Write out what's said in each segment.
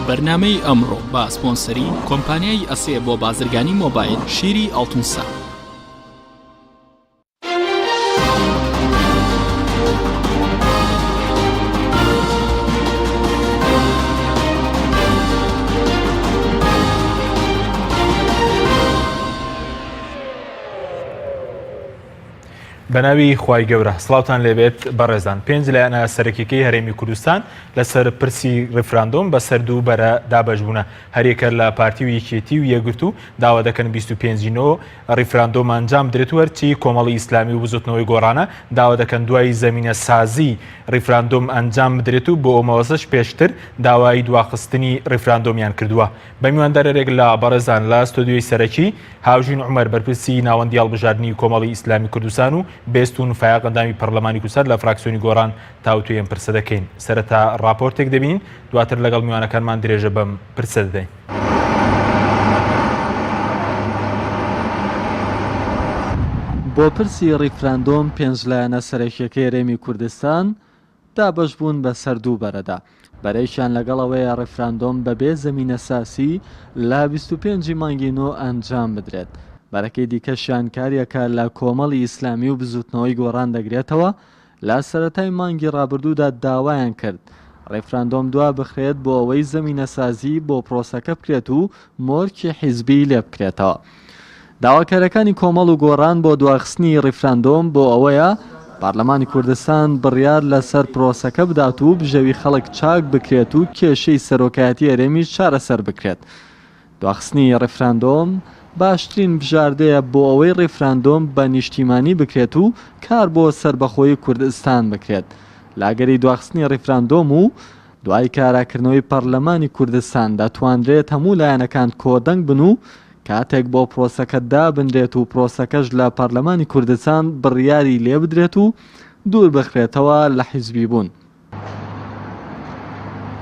بەرنامەی ئەمڕۆ بە سپۆنسەری کۆمپانیای ئەسێ بۆ بازرگانی مۆبایل شیری ئاڵتونسا. بەناوی خوای گەورە سڵاوتان لێبێت بەڕێزان پێنج لایەنە سەرەکیەکەی هەرێمی کوردستان لەسەر پرسی ڕیفراندۆم بەسەر دوو بەرە دابەش بوونە هەریەکە لە پارتی و یەکێتی و یەکگرتوو داوا دەکەن 25 نۆ ڕیفراندۆم ئەنجام بدرێت و هەرچی کۆمەڵی ئیسلامی و بزوتنەوەی گۆڕانە داوا دەکەن دوای زەمینە سازی ڕیفراندۆم ئەنجام بدرێت و بۆ ئەو مەبەستەش پێشتر داوای دواخستنی ڕیفراندۆمیان کردووە. بە میواندارێک لە بەڕێزان لە ستۆدیۆی سەرەکی هاوژین عومەر بەرپرسی ناوەندی هەڵبژاردنی کۆمەڵی ئیسلامی کوردستان و بێستون فایەق ئەندامی پەرلەمانی کوردستان لە فراکسیۆنی گۆڕان تاوتوێی ئەم پرسە دەکەین. سەرەتا ڕاپۆرتێک دەبینین دواتر لەگەڵ میوانەکانمان درێژە بەم پرسە دەدەین. بۆ پرسی ڕیفراندۆم پێنج لایەنە سەرەکیەکەی هەرێمی کوردستان دابەش بوون بە سەر دوو بەرەدا، بەرەیەکیان لەگەڵ ئەوەیە ڕیفراندۆم بە بێ زەمینەساسی لە 25 ی مانگی نۆ ئەنجام بدرێت، بەرەکەی دیکەشیان کاریەکە لە کۆمەڵی ئیسلامی و بزوتنەوەی گۆڕان دەگرێتەوە لە سەرەتای مانگی ڕابردوودا داوایان کرد ڕیفراندۆم دوابخرێت بۆ ئەوەی زەمینەسازی بۆ پرۆسەکە بکرێت و مۆرکی حیزبی لێبکرێتەوە. داواکاریەکانی کۆمەڵ و گۆڕان بۆ دواخستنی ڕیفراندۆم بۆ ئەوەیە پارلەمانی کوردستان بڕیار لەسەر پرۆسەکە بدات و بژێوی خەڵک چاک بکرێت و کێشەی سەرۆکایەتی هەرێمیش چارەسەر بکرێت. دواخستنی ڕیفراندۆم باشترین بژاردەیە بۆ ئەوەی ڕیفراندۆم بە نیشتیمانی بکرێت و کار بۆ سەربەخۆیی کوردستان بکرێت. لە ئەگەری دواخستنی ڕیفراندۆم و دوای کاراکردنەوەی پەرلەمانی کوردستان دەتوانرێت هەموو لایەنەکان کۆدەنگ بن و کاتێک بۆ پرۆسەکە دابنرێت و پرۆسەکەش لە پەرلەمانی کوردستان بڕیاری لێبدرێت و دووربخرێتەوە لە حیزبیبوون.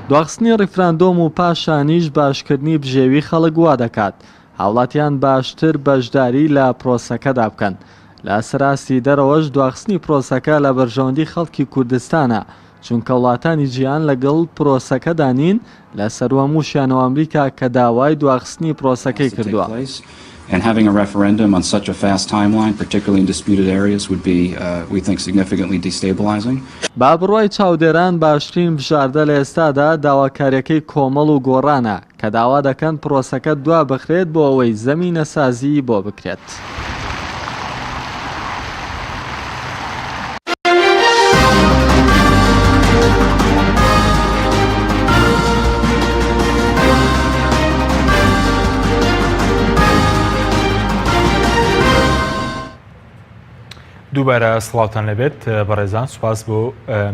دواخستنی ڕیفراندۆم و پاشانیش باشکردنی بژێوی خەڵک وادەکات هاوڵاتیان باشتر بەشداری لە پرۆسەکەدا بکەن. لە سەر ئاستی دەرەوەش دواخستنی پرۆسەکە لە بەرژەوەندی خەڵکی کوردستانە، چونکە وڵاتانی جیهان لەگەڵ پرۆسەکەدا نین، لە سەروو هەمووشیانەوە ئەمریکا کە داوای دواخستنی پرۆسەکەی کردووە. And having a referendum on such a fast timeline, particularly in disputed areas, would be, we think, significantly destabilizing. بە بڕوای چاودێران باشترین بژاردە لە ئێستادا داواکاریەکەی کۆمەڵ و گۆڕانە کە داوا دەکەن پرۆسەکە دوابخرێت بۆ ئەوەی زەمینەسازیی بۆ بکرێت. دووبارە سڵاوتان لەبێت بەڕێزان سوپاس بۆ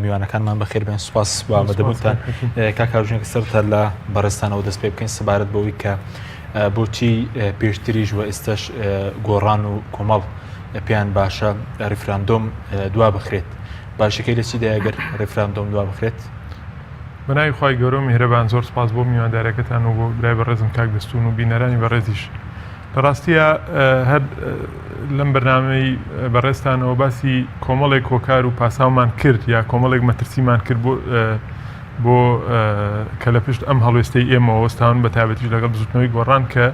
میوانەکانمان بەخێربێن سوپاس بۆ ئامادەبوونتان کاک هاوژینێک سەرتا لە بەڕێزتانەوە دەست پێ بکەین سەبارەت بەوەی کە بۆچی پێشتریش و ئێستاش گۆڕان و کۆمەڵ پێیان باشە ڕیفراندۆم دوا بخرێت باشەکەی لە چیدا گەر ڕیفراندۆم دوا بخرێت؟ بەناوی خوای گەورە و میهرەبان زۆر سوپاس بۆ میوانداریەکەتان و بۆ برای بەڕێزم کاک بێستوون و بینەرانی بەڕێزیش لە ڕاستیا هەر لەم بەرنامەی بەڕێزتانەوە باسی کۆمەڵێک هۆکار و پاساومان کرد یا کۆمەڵێک مەترسیمان کرد بۆ بۆ کە لە پشت ئەم هەڵوێستەی ئێمەوە وەستاون بە تایبەتیش لەگەڵ بزوتنەوەی گۆڕان کە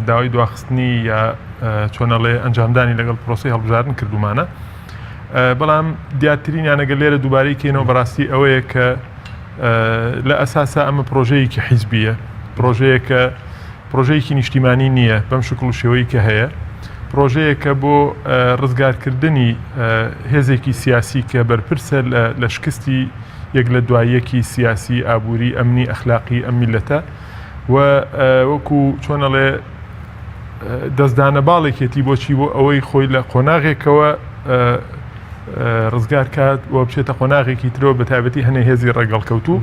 داوای دواخستنی یا چۆنەڵێ ئەنجامدانی لەگەڵ پرۆسی هەڵبژاردن کردومانە بەڵام دیارترینیان ئەگەر لێرە دووبارەی کەینەوە بەڕاستی ئەوەیە کە لە ئەساسا ئەمە پرۆژەیەکی حیزبیە پرۆژەیەکە پرۆژەیەکی نیشتیمانی نییە بەم شکڵ و شێوەی کە هەیە پرۆژەیەکە بۆ ڕزگارکردنی هێزێکی سیاسی کە بەرپرسە لە شکستی یەک لە دواییەکی سیاسی ئابووری ئەمنی ئەخلاقی ئەم میلەتە و وەکو چۆنەڵێ دەستدانە باڵێکێتی بۆچی بۆ ئەوەی خۆی لە قۆناغێکەوە ڕزگار کات و بچێتە قۆناغێکی ترەوە بە تایبەتی هەنێ هێزی ڕێگەڵکەوتوو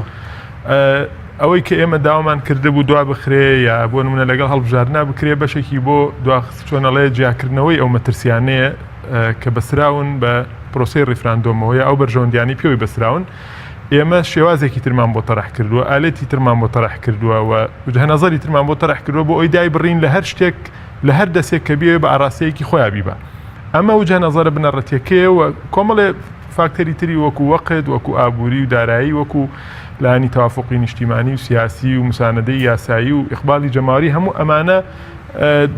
ئەوەی کە ئێمە داوامان کردبوو دوا بخرێ یا بۆ نمونە لەگەڵ هەڵبژاردنا بکرێ بەشێکی بۆ دواخست چۆنەڵێ جیاکردنەوەی ئەو مەترسیانەیە کە بەسراون بە پرۆسەی ڕیفراندۆمەوە یا ئەو بەرژەوەندیانی پێوەی بەسراون ئێمە شێوازێکی ترمان بۆ تەرح کردووە ئالێتی ترمان بۆ تەرح کردووە و هەنەزەری ترمان بۆ تەرح کردووە بۆ ئەوی دای بڕین لە هەر شتێک لە هەر دەسێک کە بێ بە ئاراستەیەکی خۆیان بیبا ئەمە وجهە نەزەرە بنەڕەتیەکەیە و کۆمەڵێ فاکتەری تری وەکو وەقت وەکو ئابووری و دارایی وەکو. لایەنی تەوافقی نیشتیمانی و سیاسی و مساندەی یاسایی و ئیقبالی جەماوەری هەموو ئەمانە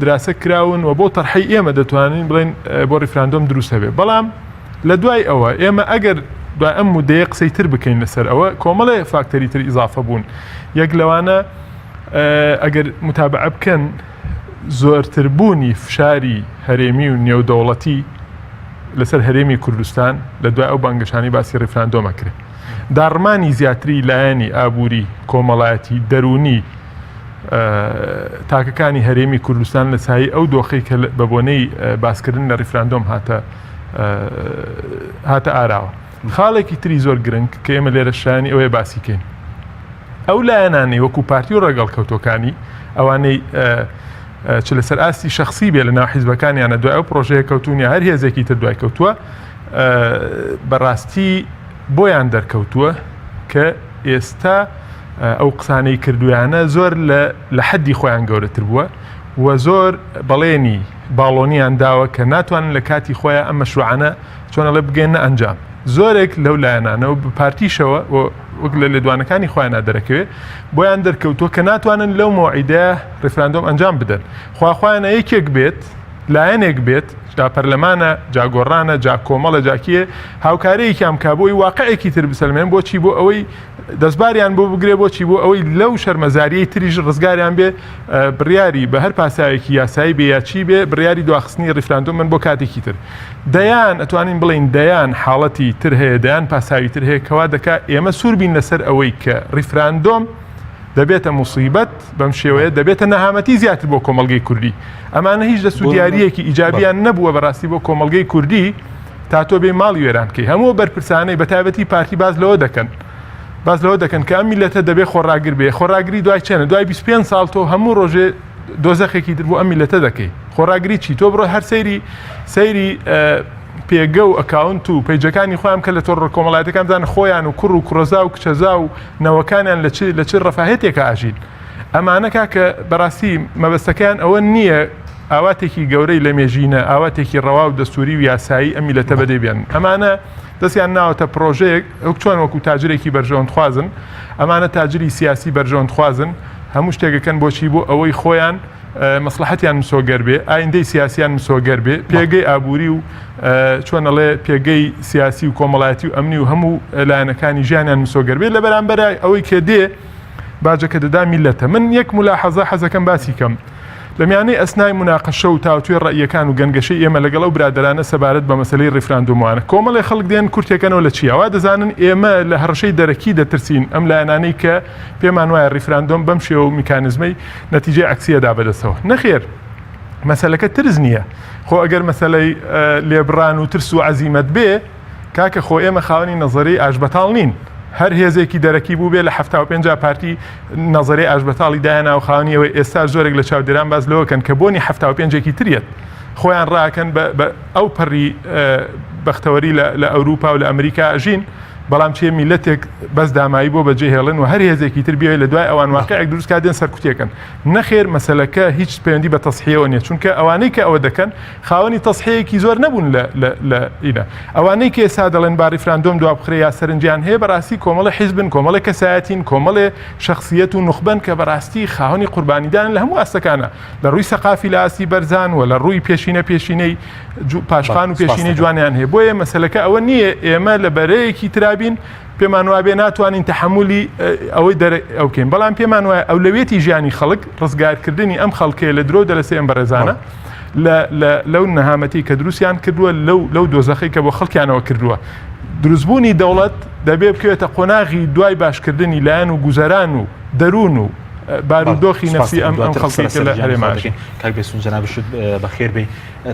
دراسە کراون و بۆ تەرحەی ئێمە دەتوانین بڵێن بۆ ڕیفراندۆم دروست هەبێ بەڵام لە دوای ئەوە ئێمە ئەگەر دوای ئەم مودەیە قسەی تر بکەین لەسەر ئەوە کۆمەڵێ فاکتەری تر ئیزافە بوون یەک لەوانە ئەگەر متابعە بکەن زۆرتربوونی فشاری هەرێمی و نێودەوڵەتی لەسەر هەرێمی کوردستان لە دوای ئەو بانگەشانەی باسی ڕیفراندۆم ئەکرێ داڕمانی زیاتری لایەنی ئابووری کۆمەڵایەتی دەروونی تاکەکانی هەرێمی کوردستان لە سایی ئەو دۆخەی کە بە بۆنەی باسکردن لە ڕیفراندۆم هاتە هاتە ئاراوە خاڵێکی تری زۆر گرنگ کە ئێمە لێرە شایانی ئەوەیە باسی کەین ئەو لایەنانەی وەکو پارتی و ڕەگەڵکەوتوەکانی ئەوانەی چ لەسەر ئاستی شخصی بێ لە ناو حیزبەکانیانە دوای ئەو پرۆژەیە کەوتون یا هەر هێزێکی تر دوای کەوتووە بەڕاستی بۆیان دەرکەوتووە کە ئێستا ئەو قسانەی کردویانە زۆر لە حەدی خۆیان گەورەتر بووە و زۆر بەڵێنی باڵۆنیان داوە کە ناتوانن لە کاتی خۆیان ئەم مەشروعانە چۆن ئەڵێ بگەێنە ئەنجام زۆرێک لەو لایەنانە و پارتیشەوە وەک لە لێدوانەکانی خۆیانە دەرەکەوێ بۆیان دەرکەوتووە کە ناتوانن لەو مەوعیدە ڕیفراندۆم ئەنجام بدەن خواخوایانە یەکێک بێت لایەنێک بێت جا پەرلەمانە جا گۆڕانە جا کۆمەڵە جاکیە هاوکارەیەکیان بکا بۆی واقعێکی تر بسەلمێن بۆچی بۆ ئەوەی دەستباریان بۆ بگرێ بۆچی بۆ ئەوەی لەو شەرمەزاریەی تریش ڕزگاریان بێ بڕیاری بە هەر پاساوێکی یاسایی بێ یا چی بێ بڕیاری دواخستنی ڕیفراندۆم من بۆ کاتێکی تر دەیان ئەتوانین بڵین دەیان حاڵەتی تر هەیە دەیان پاساوی تر هەیە کەوا دەکا ئێمە سوور بین لەسەر ئەوەی کە ڕیفراندۆم دەبێتە موسیبەت بەم شێوەیە دەبێتە نەهامەتی زیاتر بۆ کۆمەڵگەی کوردی ئەمانە هیچ دەست و دیاریەکی ئیجابیان نەبووە بەڕاستی بۆ کۆمەڵگەی کوردی تا تۆ بێ ماڵی وێران بکەی هەموو بەرپرسانەی بە تایبەتی پارتی باس لەوە دەکەن باس لەوە دەکەن کە ئەم میلەتە دەبێ خۆڕاگر بێ خۆڕاگری دوای چەنە دوای 25 ساڵ تۆ هەموو ڕۆژێ دۆزەخێکی تر بۆ ئەم میلەتە دەکەی خۆڕاگری چی تۆ بڕۆ هەر سەیری سەیری پێگە و ئەکاونت و پەیجەکانی خۆیان کە لە تۆڕە کۆمەڵایەتەکان بزانە خۆیان و کوڕ و کوڕەزا و کچەزا و نەوەکانیان لە چ لە چ ڕەفاهێتێکا ئەژین ئەمانە کاکە بەڕاستی مەبەستەکەیان ئەوە نییە ئاواتێکی گەورەی لە مێژینە ئاواتێکی ڕەوا و دەستوری و یاسایی ئەم میلەتە بەدێ بێن ئەمانە دەستیان ناوەتە پرۆژەیەک وەک چۆن وەکو تاجرێکی بەرژەوەندخوازن ئەمانە تاجری سیاسی بەرژەوەندخوازن هەموو شتێکەکەن بۆچی بۆ ئەوەی خۆیان مەسڵەحەتیان مسۆگەر بێ، ئایندەی سیاسیان مسۆگەر بێ، پێگەی ئابووری و چۆن ئەڵێ پێگەی سیاسی و کۆمەڵایەتی و ئەمنی و هەموو لایەنەکانی ژیانیان مسۆگەر بێ لە بەرامبەر ئەوەی کە دێ باجەکە دەدا میلەتە من یەک ملاحەزە حەزەکەم باسی کەم لە میانەی ئەسنای مناقەشە و تاوتوێ ڕەئیەکان و گەنگەشەی ئێمە لەگەڵ ئەو برادەرانە سەبارەت بە مەسەلەی ڕیفراندۆموانە کۆمەڵێ خەڵک دێن کورتێکەنەوە لە چیا وا دەزانن ئێمە لە هەڕەشەی دەرەکی دەترسین ئەم لایەنانەی کە پێمان وایە ڕیفراندۆم بەم شێوە و میکانزمەی نەتیجەی عەکسی ئەدا بەدەستەوە. نەخێر مەسەلەکە ترس نییە. خۆ ئەگەر مەسەلەی لێبڕان و ترس و عەزیمەت بێ، کاکە خۆ ئێمە خاوەنی نەزەریەی ئاشبەتاڵ نین. هەر هێزێکی دەرەکی بووبێ لە 75 پارتی نەزەریەی ئاشبەتاڵی دایەنا و خاوەنی ئەوەی ئێستا زۆرێک لە چاودێران باس لەوە کەن کە بۆنی 75ێکی تریەت خۆیان ڕاکەن بە ئەو پەڕی بەختەوەری لە ئەوروپا و لە ئەمریکا ئەژین. بەڵام چیە میلەتێک بەس دامایی بۆ بەجێ هێڵن و هەر هێزێکی تر بێ لە دوای ئەوان واقعێک دروست کا دێن سەرکوتێکن نەخێر مەسەلەکە هیچ پەیوەندی بە تەسحیەوە نیە چونکە ئەوانەی کە ئەوە دەکەن خاوەنی تەسحیەکی زۆر نەبوون لە لە لە ئینە ئەوانەی کە ئێستا دەڵێن با ڕیفراندۆم دوا بخرێ یا سەرنجیان هەیە بەڕاستی کۆمەڵی حیزبن کۆمەڵی کەسایەتین کۆمەڵێ شخصیەت و نوخبەن کە بەڕاستی خاوەنی قوربانیدان لە هەموو ئاستەکانە لە ڕووی سەقافی لە ئاستی بەرزان و لە ڕووی پێشینە پێشینەی پاشخان و پێشینەی جوانیان هەیە بۆیە مەسەلەکە ئەوە نییە ئێمە لە بەرەیەکی ترابین پێمان وابێ ناتوانین تەحملی ئەوەی دەر ئەوکەین بەڵام پێمان وایە ئەولەویەتی ژیانی خەڵک ڕزگارکردنی ئەم خەڵکەیە لە درۆ دەلەسێ ئەم بەڕێزانە لەو نەهامەتی کە دروستیان کردووە لەو لەو دۆزەخی کە بۆ خەڵکیانەوە کردووە دروستبوونی دەوڵەت دەبێ بکەوێتە قۆناغی دوای باشکردنی لایەن و گوزەران و دەروون و بارودۆخی نەفسی ئەم ئەم خەڵکەی کە لە هەرێما ئەژین. کاک بێسون جەنابیشت بەخێر بێی.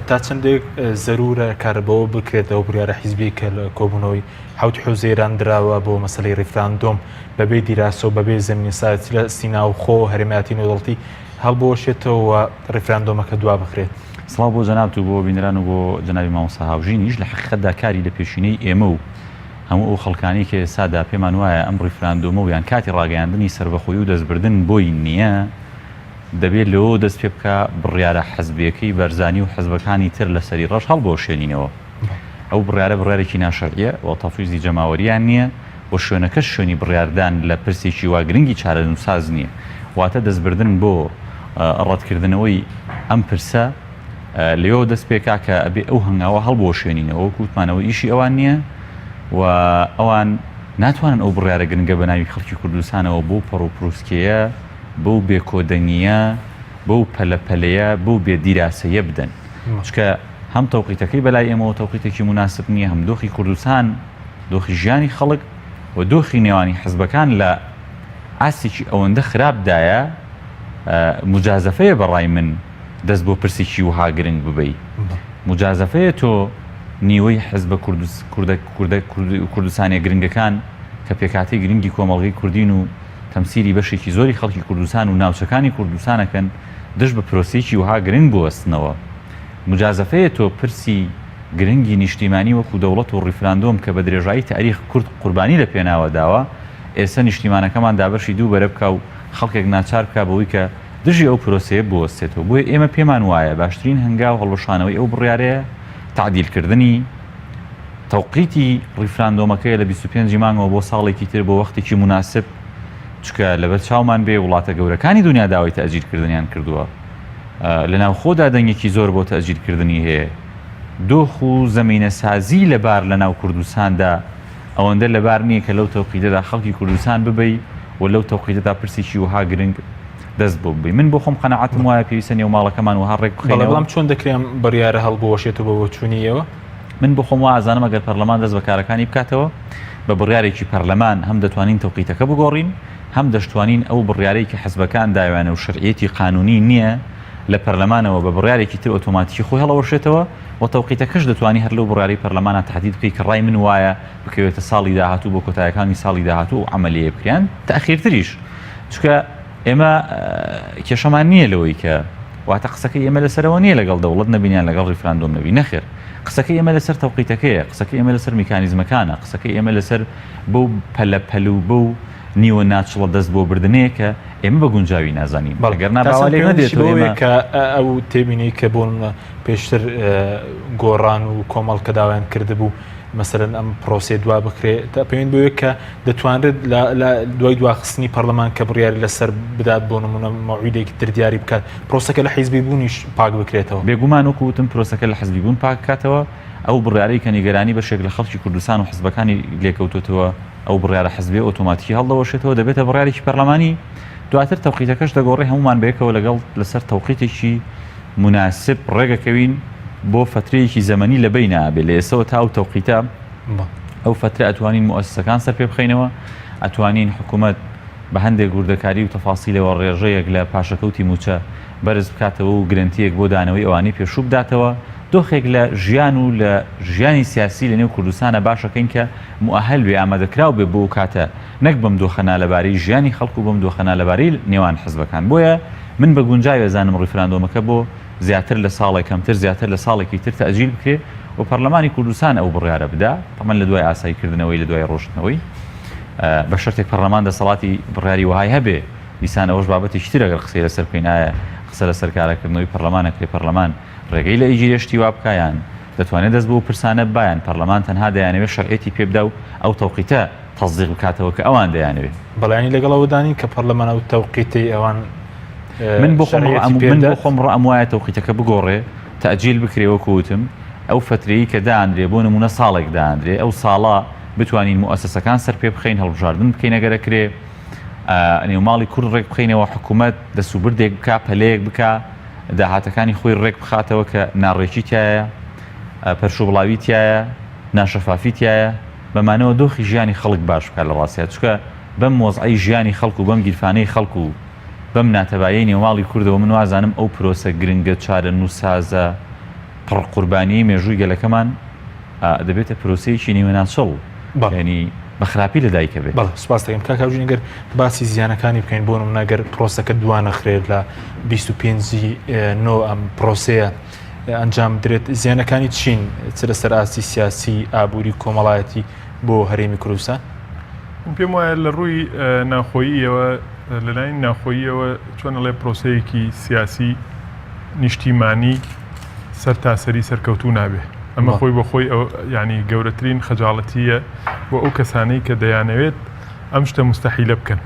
تا چەندێک زەرورە کار بەوە بکرێت ئەو بڕیارە حیزبیەی کە لە کۆبوونەوەی حەوتی حوزەیران دراوە بۆ مەسەلەی ڕیفراندۆم بەبێ دیراسە و بەبێ زەمینەسازی لە سیناوخۆ هەرێمایەتی نێودەوڵەتی هەڵبوەشێتەوە و ڕیفراندۆمەکە دوا بخرێت؟ سڵاو بۆ جەنابت و بۆ بینەران و بۆ جەنابی مامۆستا هاوژینیش. لە حەقیقەتدا کاری لە پێشینەی ئێمە و هەموو ئەو خەڵکانەی کە ئێستادا پێمان وایە ئەم ڕیفراندۆمە و یان کاتی ڕاگەیاندنی سەربەخۆیی و دەستبردن بۆی نییە، دەبێت لەوەوە دەست پێ بکا بڕیارە حزبییەکەی بەرزانی و حزبەکانی تر لە سەری ڕەش هەڵبوەشێنینەوە. ئەو بڕیارە بڕیارێکی ناشەرعییە و تەفویزی جەماوەرییان نییە. و شوێنەکەش شوێنی بڕیاردان لە پرسێکی وا گرنگی چارەنووسساز نییە. واتە دەستبردن بۆ ڕەتکردنەوەی ئەم پرسە لەوێوە دەست پێکا کە ئەبێ ئەو هەنگاوە هەڵبوەشێنینەوە، وەکو وتمان ئەوە ئیشی ئەوان نییە و ئەوان ناتوانن ئەو بڕیارە گرنگە بە ناوی خەڵکی کوردستانەوە بەو پەڕوپروسکێیە، بەو بێ کۆدەنگییە، بەو پەلە پەلەیە، بەو بێ دیراسەیە بدەن. چونکە هەم تەوقیتەکەی بەلای ئێمەوە تەوقیتێکی موناسب نییە، هەم دۆخی کوردستان، دۆخی ژیانی خەڵک و دۆخی نێوانی حزبەکان لە ئاستێکی ئەوەندە خراپدایە، موجازەفەیە بە ڕای من دەست بۆ پرسێکی وەها گرنگ ببەی. موجازەفەیە تۆ نیوەی حزبە کوردستانیە گرنگەکان کە پێکهاتەی گرنگی کۆمەڵگەی کوردین و تەمسیلی بەشێکی زۆری خەڵکی کوردستان و ناوچەکانی کوردستانەکەن دژ بە پرۆسەیەکی وەها گرنگ بوەستنەوە. موجازەفەیە تۆ پرسی گرنگی نیشتیمانی وەکو دەوڵەت و ڕیفراندۆم کە بە درێژایی تاریخ کورد قوربانی لە پێناوە داوە ئێسە نیشتیمانەکەمان دابەشی دوو بەرە بکا و خەڵکێک ناچار بکا بەوەی کە دژی ئەو پرۆسەیە بوەستێتەوە. بۆیە ئێمە پێمان وایە باشترین هەنگاو هەڵوەشانەوەی ئەو بڕیارەیە، تەعدیل کردنی تەوقیتی ڕیفراندۆمەکەیە لە 25 ی مانگەوە بۆ ساڵێکی تر بۆ وەختێکی موناسب، چونکە لەبەر چاومان بێ وڵاتە گەورەکانی دونیا داوای تەئجیل کردنیان کردووە. لە ناوخۆدا دەنگێکی زۆر بۆ تەئجیل کردنی هەیە. دۆخ و زەمینەسازی لەبار لە ناو کوردستاندا ئەوەندە لەبار نییە کە لەو تەوقیتەدا خەڵکی کوردستان ببەی و لەو تەوقیتەدا پرسێکی وەها گرنگ دەست بۆ ببەی. من بۆ خۆم قەناعەتم وایە پێویستە نێوماڵەکەمان وەها ڕێک بەڵێ بخەینەوە. بەڵام چۆن دەکرێ ئەم بڕیارە هەڵبوەشێتەوە بە بۆچوونی ئێوە؟ من بۆ خۆم وا ئەزانم ئەگەر پەرلەمان دەست بە کارەکانی بکاتەوە بە بڕیارێکی پەرلەمان هەم دەتوانین تەوقیتەکە بگۆڕین هەم دەشتوانین ئەو بڕیارەی کە حزبەکان داویانە و شەرعیەتی قانونی نییە لە پەرلەمانەوە بە بڕیارێکی تر ئۆتۆماتیکی خۆی هەڵەوەشێتەوە و تەوقیتەکەش دەتوانی هەر لەو بڕیارەی پەرلەمانا تەحدید بکەی کە ڕای من وایە بکەوێتە ساڵی داهاتوو بۆ کۆتایەکانی ساڵی داهاتوو ئەو عەمەلیەیە بکرێ یان تەئخیرتریش چونکە ئێمە کێشەمان نییە لەوەی کە واتە قسەکەی ئێمە لەسەرەوە نییە لەگەڵ دەوڵەت نەبین یان لەگەڵ ڕیفراندۆم نەبین نەخێر قسەکەی ئێمە لەسەر تەوقیتەکەیە قسەکەی ئێمە لەسەر میکانیزمەکانە قسەکەی ئێمە لەسەر بەو پەلە پەل و بەو نیوە ناچڵە دەست بۆ بردنەیە کە ئێمە بە گونجاوی نازانین. بەڵێ گەر نا تا باوا سەر لێک پەیوەندیشی نەدێتەوە بەوەیە ئێمە کە ئەو تێبینی کە بۆ نمونە پێشتر گۆڕان و کۆمەڵ کە داوایان کردبوو مەسەلەن ئەم پرۆسەیە دوا بکرێ تا پەیوەند بەوەیە کە دەتوانرێت لە لە دوای دواخستنی پەرلەمان کە بڕیاری لەسەر بدات بۆ نمونە مەوعیدێکی تر دیاری بکات پرۆسەکە لە حیزبی بوونیش پاک بکرێتەوە. بێگومان وەکو وتم پرۆسەکە لە حزبی بوون پاک بکاتەوە، ئەو بڕیارەی کە نیگەرانی بەشێک لە خەڵکی کوردستان و حزبەکانی لێکەوتۆتەوە ئەو بڕیارە حزبیە ئۆتۆماتیکی هەڵدەوەشێتەوە دەبێتە بڕیارێکی پەرلەمانی دواتر تەوقیتەکەش دەگۆڕێ هەمومان بەیەکەوە لەگەڵ لەسەر تەوقیتێکی مناسب ڕێگەکەوین بۆ فترەیەکی زەمەنی لە بەینا بێ لە ئێسەوە تا ئەو تەوقیتە ئەو فترە ئەتوانین موئەسسەکان سەر پێ بخەینەوە ئەتوانین حکوومەت بە هەندێک وردەکاری و تەفاسیلەوە ڕێژەیەک لە پاشەکەوتی مووچە بەرز بکاتەوە و گرەنتییەک بۆ دانەوەی ئەوانەی پێشوو بداتەوە، دۆخێک لە ژیان و لە ژیانی سیاسی لە نێو کوردستانا باشەکەین کە موئەهەل بێ، ئامادەکراو بێ بۆ ئەو کاتە، نەک بەم دۆخە نالەبارەی ژیانی خەڵک و بەم دۆخە نالەبارەی نێوان حزبەکان. بۆیە من بە گونجاوی ئەزانم ڕیفراندۆمەکە بۆ زیاتر لە ساڵێک کەمتر زیاتر لە ساڵێکی تر تەئجیل بکرێ و پەرلەمانی کوردستان ئەو بڕیارە بدا، تەبعەن لە دوای ئاساییکردنەوەی، لە دوای ڕۆشتنەوەی، بە شەرتێک پەرلەمان دەسەڵاتی بڕیاری وەهای هەبێ. دیسان ئەوەش بابەتێکی ترە گەر قسەی لەسەر بکەین ئایا قسە لەسەر کاراکردنەوەی پەرلەمان ئەکرێ پەرلەمان ڕێگەی لە ئیگیرێ شتی وا بکا یان دەتوانێ دەست بەو پرسانە ببا یان پەرلەمان تەنها دەیانەوێ شەرعیەتی پێ بدا و ئەو تەوقیتە تەسدیق بکاتەوە کە ئەوان دەیانەوێ. بەڵێ یانی لەگەڵ ئەوەدا نین کە پەرلەمان ئەو تەوقیتەی ئەوان من بۆ خۆم شەرعیەتی ڕەئم پێ من بۆ بدات؟ خۆم ڕەئم وایە تەوقیتەکە بگۆڕێ تەئجیل بکرێ وەکو وتم ئەو فەترەیی کە دانرێ بۆ نموونە ساڵێک دانرێ ئەو ساڵە بتوانین موئەسەسەکان سەر پێ بخەین هەڵبژاردن بکەین ئەگەر ئەکرێ نێوماڵی کورد ڕێک بخەینەوە، حکوومەت دەسوبردێک بکا، پەلەیەک بکا، داهاتەکانی خۆی ڕێک بخاتەوە کە ناڕێکی تایە، پەرشوبڵاوی تایە، ناشەفافی تایە، بەمانەوە دۆخی ژیانی خەڵک باش بکا لە ڕاستیا، چونکە بەم وەزعەی ژیانی خەڵک و بەم گیرفانەی خەڵک و بەم ناتەبایەی نێوماڵی کوردەوە من وازانم ئەو پرۆسە گرنگە چارەنووسسازە پڕ قوربانیەی مێژووی گەلەکەمان دەبێتە پرۆسەیەکی نیوەناچڵ ینی بە خراپی لە دایکە بێت. بەڵێ سوپاس دەکەم کاک هاوژین گەر باسی زیانەکانی بکەین بۆ نمونە گەر پرۆسەکە دوا نەخرێت لە 25 نۆ ئەم پرۆسەیە ئەنجام بدرێت زیانەکانی چین چ لەسەر ئاستی سیاسی ئابووری کۆمەڵایەتی بۆ هەرێمی کوردستان؟ من پێم وایە لە ڕووی ناخۆییەوە لەلاین ناخۆییەوە چۆن ئەڵێ پرۆسەیەکی سیاسی نیشتیمانی سەرتاسەری سەرکەوتوو نابێ. ئەمە خۆی بۆ خۆی ینی گەورەترین خەجاڵەتیە بۆ ئەو کەسانەی کە دەیانەوێت ئەم شتە مستحیلە بکەن.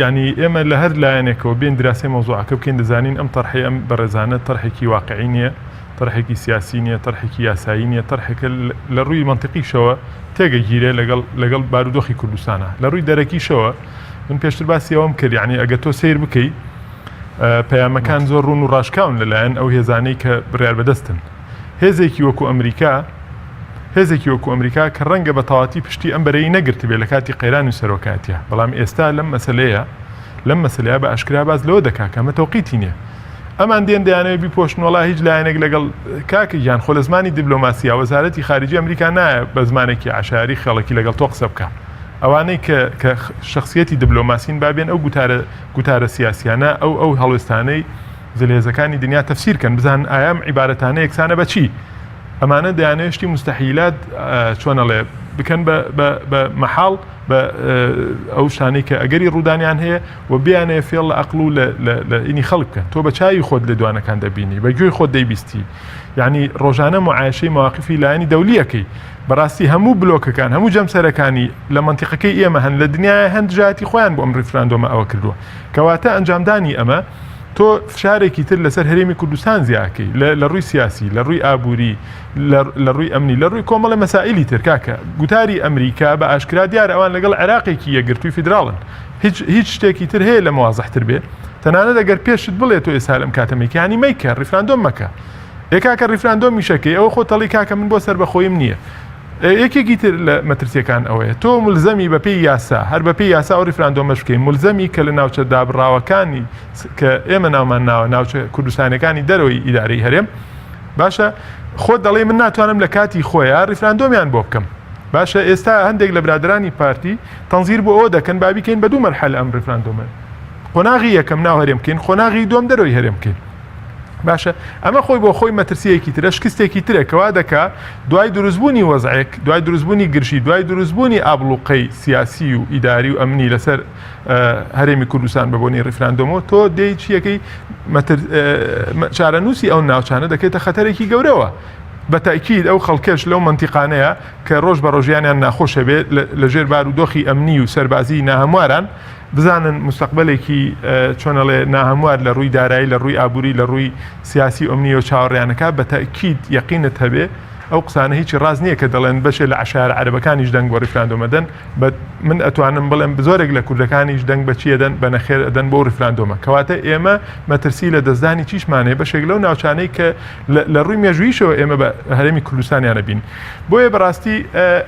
یانی ئێمە لە هەر لایەنێکەوە بێین دراسەی مەوزوعەکە بکەین دەزانین ئەم تەرحەی ئەم بەڕێزانە تەرحێکی واقعی نییە، تەرحێکی سیاسی نییە، تەرحێکی یاسایی نییە، تەرحێکە لە ڕووی مەنتیقیشەوە تێگەگیرێ لەگەڵ لەگەڵ بارودۆخی کوردستانە. لە ڕووی دەرەکیشەوە من پێشتر باسی ئەوەم کرد یانی ئەگەر تۆ سەیر بکەی پەیامەکان زۆر ڕوون و ڕاشکاون لەلایەن ئەو هێزانەی کە بڕیار بەدەستن. هێزێکی وەکو ئەمریکا هێزێکی وەکو ئەمریکا کە ڕەنگە بە تەواتی پشتی ئەم بەرەی نەگرتبێ لە کاتی قەیران و سەرۆکایەتیا بەڵام ئێستا لەم مەسەلەیە لەم مەسەلەیە بە ئاشکرا باس لەوە دەکا کە ئەمە تەوقیتی نییە ئەمان دێن دەیانەوێت بیپۆشن وەڵا هیچ لایەنێک لەگەڵ کاکە گیان خۆ لە زمانی دیبلۆماسیا وەزارەتی خارجی ئەمریکا نایە بە زمانێکی عەشایەری خێڵەکی لەگەڵ تۆ قسە بکا ئەوانەی کە کە شخصیەتی دیبلۆماسین با بێن ئەو گوتارە گوتارە سیاسیانە ئەو ئەو هەڵوێستانەی زلهێزەکانی دنیا تەفسیر کەن بزانن ئایا ئەم عیبارەتانە یەکسانە بە چی؟ ئەمانە دەیانەوێت شتی موستەحیلات چۆن ئەڵێ بکەن بە مەحاڵ بە ئەو شتانەی کە ئەگەری ڕوودانیان هەیە و بیانەیە فێڵ لە ئەقڵ و لە ئینی خەڵک بکەن تۆ بە چاوی خۆت لێدوانەکان دەبینی بە گوێی خۆت دەیبیستی یعنی ڕۆژانە معایشەی مواقفی لایەنی دەولیەکەی بەڕاستی هەموو بلۆکەکان هەموو جەمسەرەکانی لە منتیقەکەی ئێمە هەن لە دنیای هەند دژایەتی خۆیان بۆ ئەم ڕیفراندۆمە ئەوە کردووە کەواتە ئەنجامدانی ئەمە تۆ فشارێکی تر لەسەر هەرێمی کوردستان زیاکەی لە ڕووی سیاسی لە ڕووی ئابووری لە ڕووی ئەمنی لە ڕووی کۆمەڵی مەسائلی تر کاکە گوتاری ئەمریکا بە ئاشکرا دیار ئەوان لەگەڵ عێراقێکی یەکگرتووی فیدراڵن هیچ هیچ شتێکی تر هەیە لە موازحتر بێ تەنانەت ئەگەر پێشت بڵێ تۆ ئێستا لەم کاتە مەیکانی مەیکە ڕیفراندۆم مەکە ئێ کاکە ڕیفراندۆمیشەکەی ئەوە خۆ تەڵی کاکە من بۆ سەربەخۆیم نییە یەکێکی تر لە مەترسیەکان ئەوەیە تۆ ملزەمی بەپێی یاسا هەر بەپێی یاسا ئەو ڕیفراندۆمەش بکەی ملزەمی کە لە ناوچە دابڕاوەکانی کە ئێمە ناومان ناوە ناوچە کوردستانەکانی دەرەوەی ئیدارەی هەرێم باشە خۆت دەڵێ من ناتوانم لە کاتی خۆیان ڕیفراندۆمیان بۆ بکەم باشە ئێستا هەندێک لە برادرانی پارتی تەنزیر بۆ ئەوە دەکەن بابیکەین بە دوو مەرحەلە ئەم ڕیفراندۆمە قۆناغی یەکەم ناو هەرێم بکەین قۆناغی دووەم دەرەوەی هەرێم بکەین باشە ئەمە خۆی بۆ خۆی مەترسیەکی ترە شکستێکی ترە کەوا دەکا دوای دروستبوونی وەزعێک دوای دروستبوونی گرژی دوای دروستبوونی ئابڵوقەی سیاسی و ئیداری و ئەمنی لەسەر هەرێمی کوردستان بە بۆنی ڕیفراندۆمەوە تۆ دێی چیەکەی چارەنووسی ئەو ناوچانە دەکەیتە خەتەرێکی گەورەوە بە تاکید ئەو خەڵکەش لەو منتیقانەیە کە ڕۆژ بە ڕۆژیانیان ناخۆشە بێت لە ژێر بار و دۆخی ئەمنی و سەربازی ناهەمواران بزانن موستەقبەلێکی چۆن ئەڵێ ناهەموار لە ڕووی دارایی لە ڕووی ئابووری لە ڕووی سیاسی و ئەمنیەوە چاوەڕێیانەکا بە تەئکید یەقینت هەبێ ئەو قسانە هیچی ڕاست نییە کە دەڵێن بەشێ لە عەشایەرە عەرەبەکانیش دەنگ بۆ ڕیفراندۆم ئەدەن بە من ئەتوانم بڵێم زۆرێک لە کوردەکانیش دەنگ بە چی ئەدەن بە نەخێر ئەدەن بۆ ڕیفراندۆمە کەواتە ئێمە مەترسی لە دەستدانی چیشمان هەیە بەشێک لەو ناوچانەی کە لە ڕووی مێژوویشەوە ئێمە بە هەرێمی کوردستانیانە بین بۆیە بەڕاستی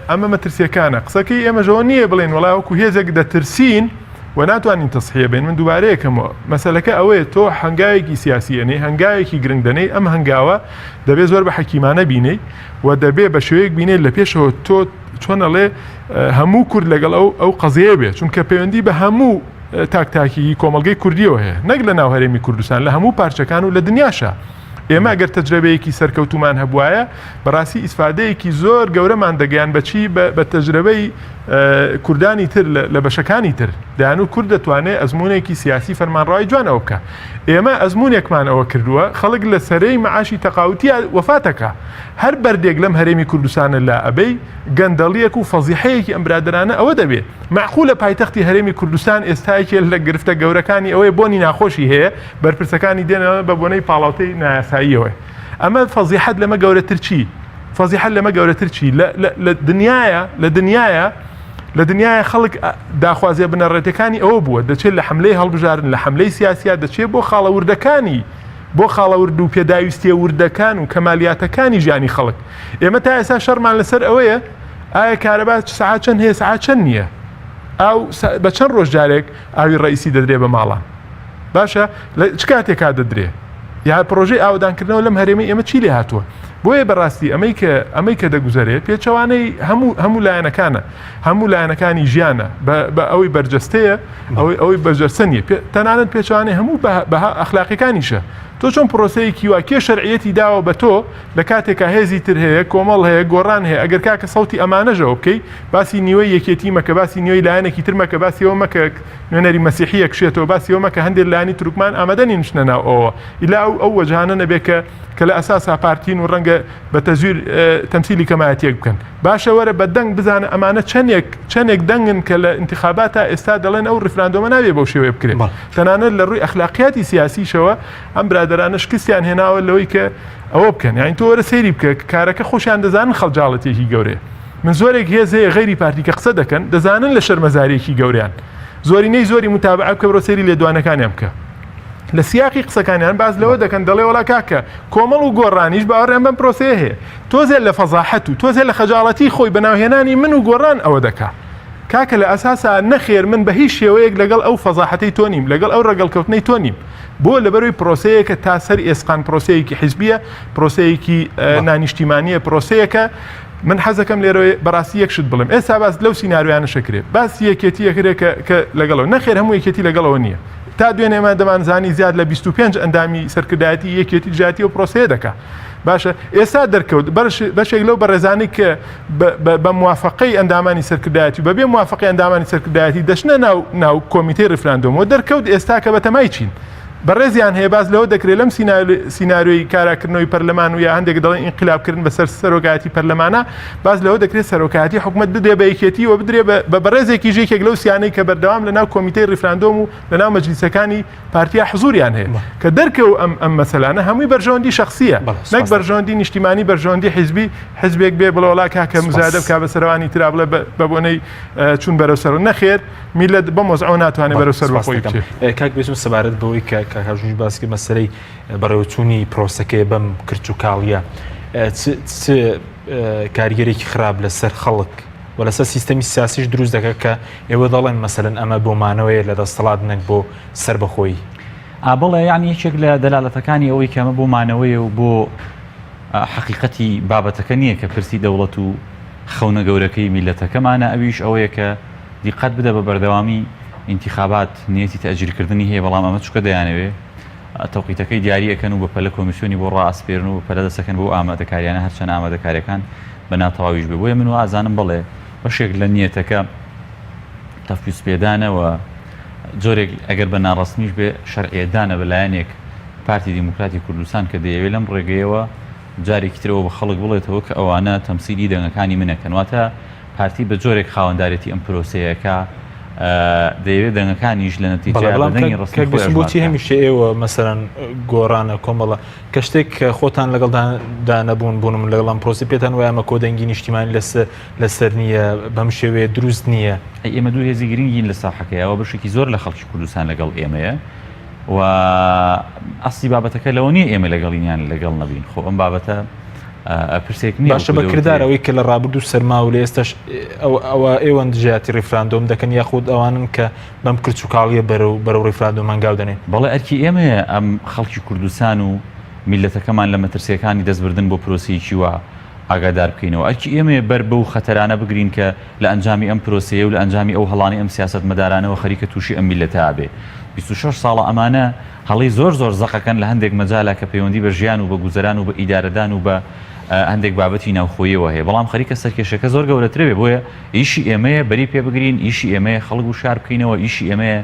ئەمە مەترسیەکانە قسەکەی ئێمەژەوە نییە بڵێن وڵا وەکو هێزێک دەترسین و ناتوانین تەسحیە بین من دووبارەیەکەمەوە مەسلەکە ئەوەیە تۆ هەنگاوێکی سیاسی ئەنێ هەنگاوێکی گرنگ دەنێی ئەم هەنگاوە دەبێت زۆر بە حەکیمانە بینەی و دەبێ بە شێوەیەک بینێت لە پێشەوە تۆ چۆن ئەڵێ هەموو کورد لەگەڵ ئەو ئەو قەزیە بێت چونکە پەیوەندی بە هەموو تاک تاکی کۆمەڵگەی کوردیەوە هەیە نەک لە ناو هەرێمی کوردستان لە هەموو پارچەکان و لە دنیاشە ئێمە ئەگەر تەجرەبەیەکی سەرکەوتومان هەبوایە بەڕاستی ئیسفادەیەکی زۆر گەورەمان دەگەیان بەچی بە تەجرەبەی کوردانی تر لە بەشەکانی تر دەیان و کورد دەتوانێت ئەزمونێکی سیاسی فەرمانڕای جوان ئەوە بکە ئێمە ئەزمونێکمان ئەوە کردووە خەڵک لە سەرەی معاشی تەقاوتیا وەفاتەکە هەر بەردێک لەم هەرێمی کوردستانە لا ئەبەی گەندەڵیەک و فەزیحەیەکی ئەم برادەرانە ئەوە دەبێ مەعقولە پایتەختی هەرێمی کوردستان ئێستا یەکێ لە گرفتە گەورەکانی ئەوەیە بۆنی ناخۆشی هەیە بەرپرسەکانی دێنەوە بە بۆنەی پاڵاوتەی نایاساییەوە ئەمە فەزیحەت لەمە گەورەتر چی فەزیحەت لەمە گەورەتر چی لە دنیاە لە دنیاە لە دنیاە خەڵک داخوازیە بنەڕەتەکانی ئەوە بووە دەچێت لە حملەی هەڵبژاردن لە حملەی سیاسیا دەچێت بۆ خاڵە وردەکانی بۆ خاڵە ورد و پێداویستیە وردەکان و کەمالیاتەکانی ژیانی خەڵک ئێمە تا ئێستا شەڕمان لەسەر ئەوەیە ئایا کارەبا سەعات چەند هەیە سەعات چەند نییە ئاو بە چەند ڕۆژ جارێک ئاوی ڕئیسی دەدرێ بە ماڵان باشە لە چ کاتێکا دەدرێ یا پرۆژەی ئاوەدانکردنەوە لەم هەرێمەی ئێمە چی لێ هاتووە بۆیە بەڕاستی ئەمەی کە ئەمەی کە دەگوزەرێ پێچەوانەی هەموو هەموو لایەنەکانە هەموو لایەنەکانی ژیانە بە ئەوەی بەرجەستەیە ئەوەی ئەوەی بەرجەستە نییە تەنانەت پێچوانەی هەموو بەها ئەخلاقیەکانیشە تۆ چۆن پرۆسەیەکی وا کێ شەرعیەتی داوە بە تۆ لە کاتێکا هێزی تر هەیە کۆمەڵ هەیە گۆڕان هەیە ئەگەر کاکە سەوتی ئەمانەشەوە بکەی باسی نیوەی یەکێتی مەکە باسی نیوەی لایەنێکی تر مەکە باسی ئەوە مەکە نوێنەری مەسیحیەک شێتەوە باسی ئەوە مەکە هەندێک لایەنی تورکمان ئامادە نین بچنە ناو ئەوە ئیلا ئەو ئەو وەجهانە نەبێ کە کە لە ئەساسا پارتین و ڕەنگە. کە بە تەزویر تەمسیلی کەمایەتیەک بکەن. باشە وەرە بە دەنگ بزانە ئەمانە چەندێک چەندێک دەنگن کە لە ئینتخاباتا ئێستا دەڵێن ئەو ڕیفراندۆمە نابێ بەو شێوەیە بکرێت. تەنانەت لە ڕووی ئەخلاقیاتی سیاسیشەوە ئەم برادەرانە شکستیان هێناوە لەوەی کە ئەوە بکەن. یانی تۆ وەرە سەیری بکە کارەکە خۆشیان دەزانن خەڵجاڵەتێکی گەورەیە. من زۆرێک هێز هەیە غەیری پارتی کە قسە دەکەن دەزانن لە شەرمەزاریەکی گەورەیان. زۆرینەی زۆری متابعە بکە بڕۆ سەیری لێدوانەکانیان بکە. لە سیاقی قسەکانیان باس لەوە دەکەن دەڵێ وەڵا کاکە کۆمەڵ و گۆڕانیش باوەڕیان بەم پرۆسەیە هەیە تۆزێ لە فەزاحەت و تۆزێ لە خەجاڵەتی خۆی بەناوهێنانی من و گۆڕان ئەوە دەکا کاکە لە ئەساسا نەخێر من بە هیچ شێوەیەک لەگەڵ ئەو فەزاحەتەی تۆ نیم لەگەڵ ئەو ڕەگەڵکەوتنەی تۆ نیم بۆ لەبەروی پرۆسەیەکە تا سەر ئێسقان پرۆسەیەکی حیزبیە پرۆسەیەکی نانیشتیمانیە پرۆسەیەکە من حەزەکەم لێرەوە بەڕاستی یەک شت بڵێم ئێستا باس لەو سیناریۆیانە شەکرێ باس یەکێتی یەکرێ کە کە لەگەڵەوە نەخێر هەموو یەکێتی لەگەڵەوە نییە تا دوێنێ ئێمە دەمانزانی زیاد لە 25 ئەندامی سەرکردایەتی یەکێتی دژایەتی ئەو پرۆسەیە دەکا باشە ئێستا دەرکەوت بەشێک لەو بەڕێزانەی کە بە موافقەی ئەندامانی سەرکردایەتی بەبێ موافقەی ئەندامانی سەرکردایەتی دەچنە ناو ناو کۆمیتەی ڕیفراندۆمەوە دەرکەوت ئێستا کە بەتەمای چین بەڕێزیان هەیە باس لەوە دەکرێت لەم سیناریۆی کاراکردنەوەی پەرلەمان و یا هەندێک دەڵێن ئینقلابکردن بەسەر سەرۆکایەتی پەرلەمانە باس لەوە دەکرێت سەرۆکایەتی حکومەت بدرێ بە یەکێتی و بدرێ بە بەڕێزێکیش یەکێک لەو سیانەی کە بەردەوام لە ناو کۆمیتەی ڕیفراندۆم و لە ناو مەجلیسەکانی پارتیا حزوریان هەیە کە دەرکەو ئەم ئەم مەسەلانە هەمووی بەرژەوەندی شخصیە نەک بەرژەوەندی نیشتیمانی بەرژەوەندی حیزبی حزبێک بێ بڵێ وەڵا کاکە مزایدە بکا بە سەرەوانی ترا بڵێ بە بۆنەی چوون بەرەو سەر نەخێر میلەت بەم وەزعەوە ناتوانێت بەرەو سەربەخۆیی بچێت. کاک بێستون سەبارەت بەوەی کە کاک هاژونیش باسی کرد مەسەلەی بەڕێوەچوونی پرۆسەکەی بەم کرچ و کاڵیە چ کاریگەرێکی خراپ لەسەر خەڵک و لەسەر سیستەمی سیاسیش دروست دەکات کە ئێوە دەڵێن مەسەلەن ئەمە بۆ مانەوەیە لە دەستەڵات نەک بۆ سەربەخۆیی. ئا بەڵێ یانی یەکێک لە دەلالەتەکانی ئەوەی کە ئەمە بۆ مانەوەیە و بۆ حەقیقەتی بابەتەکە نییە کە پرسی دەوڵەت و خەونە گەورەکەی میللەتەکەمانە ئەویش ئەوەیە کە دیقەت بدە بە بەردەوامی ئینتیخابات نیەتی تەئجیلکردنی هەیە بەڵام ئەمە چونکە دەیانەوێ تەوقیتەکەی دیاری ئەکەن و بە پەلە کۆمیسیۆنی بۆ ڕائەسپێرن و بە پەلە دەسەکەن بەو ئامادەکاریانە هەرچەند ئامادەکاریەکان بە ناتەواویش بێ بۆیە من وا ئەزانم بەڵێ بەشێک لە نیەتەکە تەفویز پێدانە و جۆرێک ئەگەر بە ناڕەسمیش بێ شەرعیەتدانە بە لایەنێک پارتی دیموکراتی کوردستان کە دەیەوێ لەم ڕێگەیەوە جارێکی ترەوە بە خەڵک بڵێتەوە کە ئەوانە تەمسیلی دەنگەکانی منەکەن واتە پارتی بە جۆرێک خاوەندارێتی ئەم پرۆسەیە ئەکا دەیەوێت دەنگەکانیش لە نەتیجەیا بە دەنگی ڕەسمی خۆی ئەژمار بۆچی بکا. هەمیشە ئێوە مەسەلەن گۆڕانە کۆمەڵە کە شتێک کە خۆتان لەگەڵدا دا نەبوون بوون من لەگەڵ ئەم پرۆسەی پێتان وایە ئەمە کۆدەنگی نیشتیمانی لەسەر لەسەر نییە بەم شێوەیە دروست نییە. ئەی ئێمە دوو هێزی گرنگین لە ساحەکەیا و بەشێکی زۆر لە خەڵکی کوردستان لەگەڵ ئێمەیە و ئەسڵی بابەتەکە لەوە نییە ئێمە لەگەڵین یان لەگەڵ نەبین خۆ ئەم بابەتە پرسێک نییە باشە بە کردار ئەوەی کە لە ڕابردوو سەرما و لە ئێستاش ئەوە ئێوەن دژایەتی ڕیفراندۆم دەکەن یاخود ئەوانن کە بەم کرچ و کاڵیە بەرەو بەرەو ڕیفراندۆم هەنگاو دەنێن؟ بەڵێ ئەرکی ئێمەیە ئەم خەڵکی کوردستان و میللەتەکەمان لە مەترسییەکانی دەستبردن بۆ پرۆسەیەکی وا ئاگادار بکەینەوە. ئەرکی ئێمەیە بەر بەو خەتەرانە بگرین کە لە ئەنجامی ئەم پرۆسەیە و لە ئەنجامی ئەو هەڵانەی ئەم سیاسەتمەدارانەوە خەریکە تووشی ئەم میللەتە ئەبێ. 26 ساڵە ئەمانە هەڵەی زۆر زۆر زەقەکەن لە هەندێک مەجالا کە پەیوەندی بە ژیان و بە گوزەران و بە ئیدارەدان و بە هەندێک بابەتی ناوخۆییەوە هەیە بەڵام خەریکە سەرکێشەکە زۆر گەورەترەبێ بۆیە ئیشی ئێمەیە بەری پێ بگرین ئیشی ئێمەیە خەڵک وشار بکەینەوە ئیشی ئێمەیە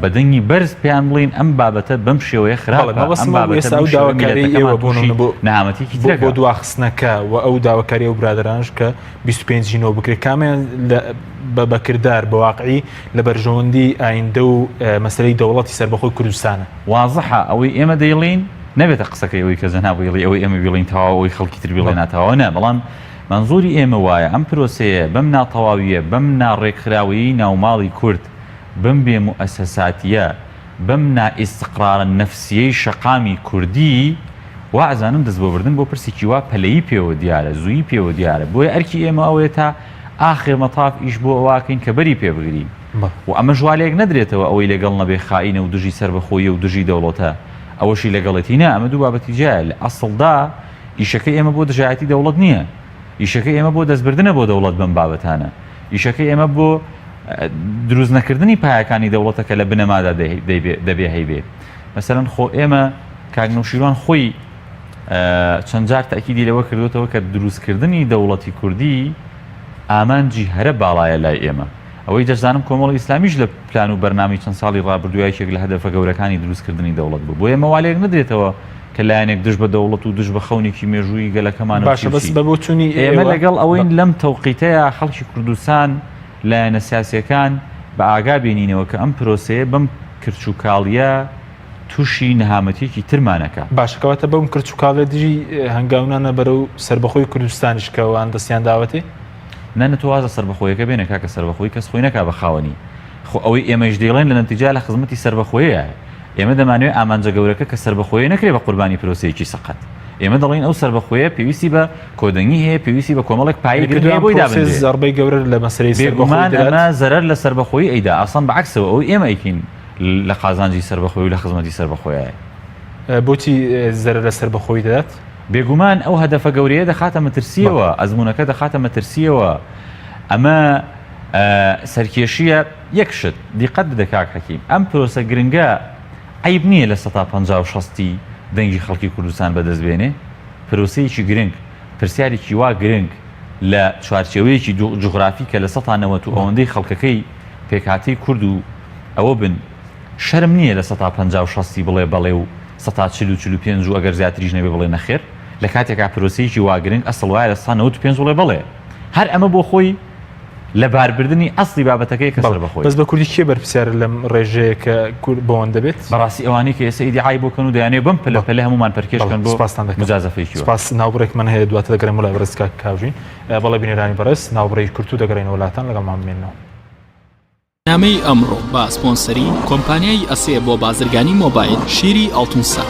بە دەنگی بەرز پێیان بڵێین ئەم بابەتە بەم شێوەیە خراپە ئەم بابەتە بەم شێوەیە میللەتەکەمان تووشی نەهامەتییەکی ترەکە. بۆ دواخستنەکە و ئەو داواکارییە ئەو برادەرانەش کە 25 ی نۆ بکرێت کامیان بە بەکردار بە واقعی لە بەرژەوەندی ئایندە و مەسەلەی دەوڵەتی سەربەخۆی کوردستانە. وازحە ئەوەی ئێمە دەیڵێین نەبێتە قسەکەی ئەوەی کە جەناب ئەیڵێ ئەوەی ئێمە بیڵێین تەواوە ئەوەی خەڵکی تر بیڵێ ناتەواوە نا بەڵام مەنزوری ئێمە وایە ئەم پرۆسەیە بەم ناتەواوییە بەم ناڕێکخراوەیی ناوماڵی کورد بەم بێ موئەسەساتییە بەم نائیستقرارە نەفسییەی شەقامی کوردی وا ئەزانم دەست بۆ بردن بۆ پرسێکی وا پەلەیی پێوە دیارە زوویی پێوە دیارە بۆیە ئەرکی ئێمە ئەوەیە تا ئاخر مەتاف ئیش بۆ ئەوە ئەکەین کە بەری پێ بگرین و ئەمەش وا لێک نەدرێتەوە ئەوەی لەگەڵ نەبێ خائینە و دژی سەربەخۆییە و دژی دەوڵەتە ئەوەشی لەگەڵێتی نا ئەمە دوو بابەتی جیایە لە ئەسڵدا ئیشەکەی ئێمە بۆ دژایەتی دەوڵەت نییە ئیشەکەی ئێمە بۆ دەستبردنە بۆ دەوڵەت بەم بابەتانە ئیشەکەی ئێمە بۆ دروست نەکردنی پایەکانی دەوڵەتە کە لە بنەمادا دەبێ هەیبێ مەسەلەن خۆ ئێمە کاک نەوشیروان خۆی چەند جار تەئکیدی لەوە کردوێتەوە کە دروستکردنی دەوڵەتی کوردی ئامانجی هەرە باڵایە لای ئێمە ئەوەی دەشزانم کۆمەڵی ئیسلامیش لە پلان و بەرنامەی چەند ساڵی ڕابردوو یەکێک لە هەدەفە گەورەکانی دروستکردنی دەوڵەت بوو بۆیە ئەمە وا لێک نەدرێتەوە. کە لایەنێک دژ بە دەوڵەت و دژ بە خەونێکی مێژوویی گەلەکەمانە و باشە چی و بەس چی. بە بۆچوونی ئێمە ئێوە لەگەڵ بە. ئەوەین لەم تەوقیتەیا خەڵکی کوردستان، لایەنە سیاسییەکان بە ئاگا بێنینەوە کە ئەم پرۆسەیە بەم کرچ و کاڵییە تووشی نەهامەتییەکی ترمان ئەکا. باشە کەواتە بەم کرچ و کاڵیە دژی هەنگاونانە بەرەو سەربەخۆی کوردستانیش کە ئەوان دەستیان داوەتێ؟ نا نا تۆ واز لە سەربەخۆیەکە بێنە کاکە سەربەخۆی کەس خۆی نەکا بە خاوەنی. خۆ ئەوەی ئێمەیش دەیڵێن لە نەتیجە لە خزمەتی سەربەخۆیەیە. ئێمە دەمانەوێ ئامانجە گەورەکە کە سەربەخۆیە نەکرێ بە قوربانی پرۆسەیەکی سەقەت. ئێمە دەڵێین ئەو سەربەخۆیە پێویستی بە کۆدەنگی هەیە، پێویستی بە کۆمەڵێک پایەی گرنگ هەیە بۆی دابنرێ. زەڕبەی گەورە لە مەسەلەی سەربەخۆیی بێگومان دەدات. ئەمە زەرەر لە سەربەخۆیی ئەیدا، ئەسڵەن بە عەکسەوە ئەوەی ئێمە ئەیکەین لە قازانجی سەربەخۆیی و لە خزمەتی سەربەخۆیایە. بۆچی زەرەر لە سەربەخۆیی دەدات؟ بێگومان ئەو هەدەفە گەورەیە دەخاتە مەترسییەوە، ئەزموونەکە دەخاتە مەترسییەوە. ئەمە سەرکێشییە. یەک شت دیقەت بدە کاک حەکیم، ئەم پرۆسە گرنگە عەیب نییە لە سەتا 50 و شەستی دەنگی خەڵکی کوردستان بەدەست بێنێ؟ پرۆسەیەکی گرنگ، پرسیارێکی وا گرنگ لە چوارچێوەیەکی جوغرافی کە لە سەتا نەوەت و ئەوەندەی خەڵکەکەی پێکهاتەی کورد و ئەوە بن، شەرم نییە لە سەتا 50 و شەستی بڵێ بەڵێ و سەتا چل و 45 و ئەگەر زیاتریش نەبێ بڵێ نەخێر؟ لە کاتێکا پرۆسەیەکی وا گرنگ ئەسڵ وایە لە سەتا 95 بڵێ بەڵێ. هەر ئەمە بۆ خۆی لەباربردنی ئەسڵی بابەتەکەیە کە سەربەخۆیە. بەس بە کوردی کێ بەرپرسیارە لەم ڕێژەیە کە کورد بەوەندە بێت؟ بەڕاستی ئەوانەی کە ئێستا ئیدیعای بۆ کەن و دەیانەوێت بەم پەلە پەلە هەموومان پەرکێش کەن بۆ موجازەفەیەکی وا. سپاس. ناوبڕێکمان هەیە دواتر دەگەڕێمەوە لای بەڕێز کاک کاوژین. بەڵێ بینەرانی بەڕێز ناوبڕێکی کورت و دەگەڕێینەوە لاتان لەگەڵمان بمێننەوە. نامەی ئەمڕۆ بە سپۆنسەری کۆمپانیای ئەسێ بۆ بازرگانی مۆبایل شیری ئاڵتون سا.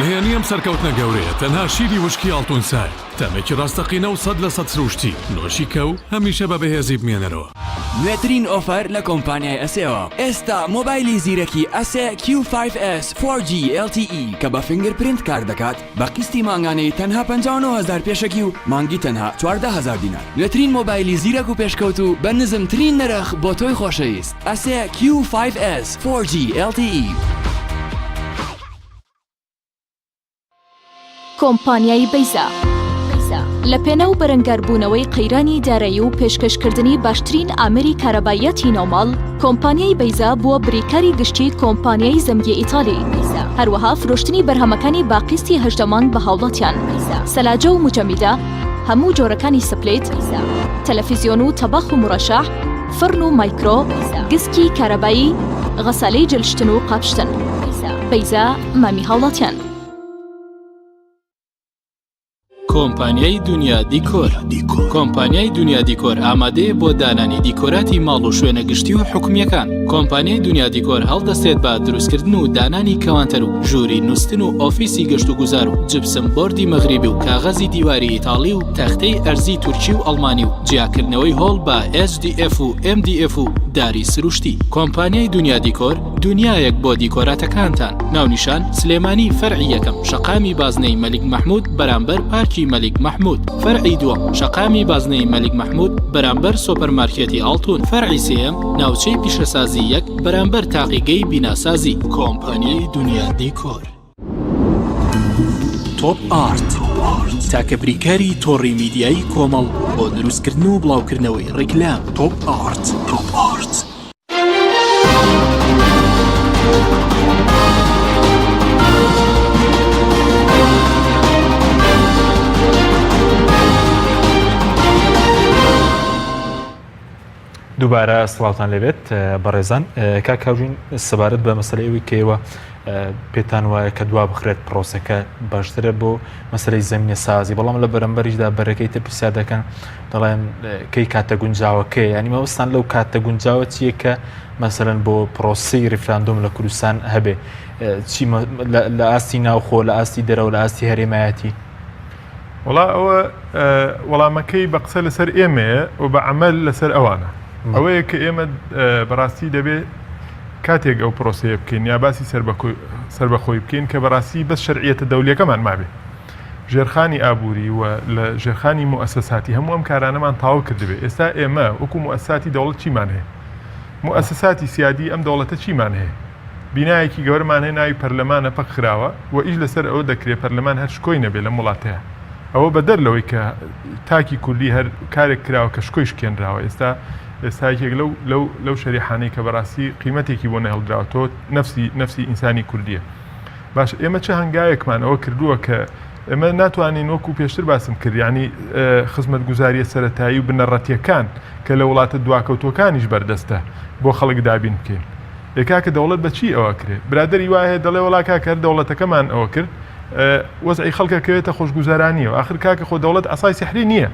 نهێنی ئەم سەرکەوتنە گەورەیە تەنها شیری وشکی ئاڵتون سایە، تامێکی ڕاستەقینە و 100% سروشتی، نۆشی کە و هەمیشە بە بەهێزی بمێنەرەوە. نوێترین offer لە کۆمپانیای ئەسێوە ئێستا مۆبایلی زیرەکی ئەسێ کیو فایڤ ئێس فۆر جی ئێڵ تی ئی کە بە fingerprint کار دەکات بە قیستی مانگانەی تەنها 59 هەزار پێشەکی و مانگی تەنها 14 هەزار دینار نوێترین مۆبایلی زیرەک و پێشکەوتوو بە نزمترین نرخ بۆ تۆی خۆشەویست ئەسێ کیو فایڤ ئێس فۆر جی ئێڵ تی ئی. کۆمپانیای بەیزا لە پێناو بەرەنگاربوونەوەی قەیرانی دارایی و پێشکەشکردنی باشترین ئامێری کارەباییاتی ناوماڵ، کۆمپانیای بەیزا بووە بریکاری گشتی کۆمپانیای زەمگی ئیتالی، هەروەها فرۆشتنی بەرهەمەکانی بە قیستی 18 مانگ بە هاوڵاتیان، سەلاجە و موجەمیدە، هەموو جۆرەکانی split، تەلەفیزیۆن و تەباخ و مورەشەح، فڕن و مایکرۆ، گسکی کارەبایی، غەسالەی جلشتن و قاپشتن. بەیزا مامی هاوڵاتیان. کۆمپانیای دونیا دیکۆر کۆمپانیای دونیا دیکۆر ئامادەیە بۆ دانانی دیکۆراتی ماڵ و شوێنە گشتی و حکومییەکان. کۆمپانیای دونیا دیکۆر هەڵدەستێت بە دروستکردن و دانانی کەوانتەر و ژووری نوستن و ئۆفیسی گەشتوگوزار و جپسم بۆردی مەغریبی و کاغەزی دیواری ئیتاڵی و تەختەی ئەرزی تورکی و ئەڵمانی و جیاکردنەوەی هۆڵ بە HDF و MDF و داری سروشتی. کۆمپانیای دونیا دیکۆر دونیایەک بۆ دیکۆراتەکانتان. ناونیشان، سلێمانی فەرعی یەکەم، شەقامی بازنەی مەلیک مەحمود بەرامبەر پارکی مەلیک مەحمود. فەرعی دووەم، شەقامی بازنەی مەلیک مەحمود بەرامبەر سۆپەرمارکێتی ئاڵتون. فەرعی سێیەم، ناوچەی پیشەسازی یەک بەرامبەر تاقیگەی بیناسازی. کۆمپانیای دونیا دیکۆر. تۆپ ئارت تاکە بریکاری تۆڕی میدیایی کۆمەڵ بۆ دروستکردن و بڵاوکردنەوەی ڕیکلام. تۆپ ئارت. تۆپ ئارت. دووبارە سڵاوتان لێبێت بەڕێزان کاک هاوژین سەبارەت بە مەسەلەی ئەوەی کە ئێوە. پێتان وایە کە دوا بخرێت پرۆسەکە باشترە بۆ مەسەلەی زەمینە سازی بەڵام لە بەرەمبەریشدا بەرەکەی تر پرسیار دەکەن دەڵێن کەی کاتە گونجاوەکەی ینی مەبەستان لەو کاتە گونجاوە چییە کە مەسەلەن بۆ پرۆسی ریفراندۆم لە کوردستان هەبێ چی لە ئاستی ناوخۆ لە ئاستی دەرەوە لە ئاستی هەرێمایەتی وڵا ئەوە وەڵامەکەی بە قسە لەسەر ئێمەیە و بە عمل لەسەر ئەوانە ئەوەیە کە ئێمە بەڕاستی دەبێ کاتێک ئەو پرۆسەیە بکەین یا باسی سەربەخۆی بکەین کە بەڕاستی بەس شەرعیەتە دەولیەکەمان مابێ ژێرخانی ئابووری و لە ژێرخانی موئەسەساتی هەموو ئەم کارانەمان تەواو کردبێ ئێستا ئێمە وەکو موئەسساتی دەوڵەت چیمان هەیە موئەسەساتی سیادی ئەم دەوڵەتە چیمان هەیە بینایەکی گەورەمان هەیە ناوی پەرلەمانە پەک خراوە و ئیش لەسەر ئەوە دەکرێ پەرلەمان هەر شکۆی نەبێ لەم وڵاتەیە ئەوە بەدەر لەوەی کە تاکی کوردی هەر کارێک کراوە کە شکۆی شکێنراوە ئێستا ئێستا یەکێک لەو لەو لەو شەریحانەی کە بەڕاستی قیمەتێکی بۆ نەهێڵدراوەتەوە نەفسی نەفسی ئینسانی کوردیە باش ئێمە چه هەنگاوێکمان ئەوە کردووە کە ئێمە ناتوانین وەکو پێشتر باسم کرد یعنی خزمەتگوزاریە سەتایی و بنەڕەتیەکان کە لە وڵاتە دواکەوتوەکانیش بەردەستە بۆ خەڵک دابین بکەین ئێ کاکە دەوڵەت بە چی ئەوە کرێ برادەری وا هەیە دەڵێ وەڵا کاکە هەر دەوڵەتەکەمان ئەوە کرد وەزعی خەڵکە کەوێتە خۆشگوزەرانیەوە ئاخر کاکە خۆ دەوڵەت عەسای سحری نییە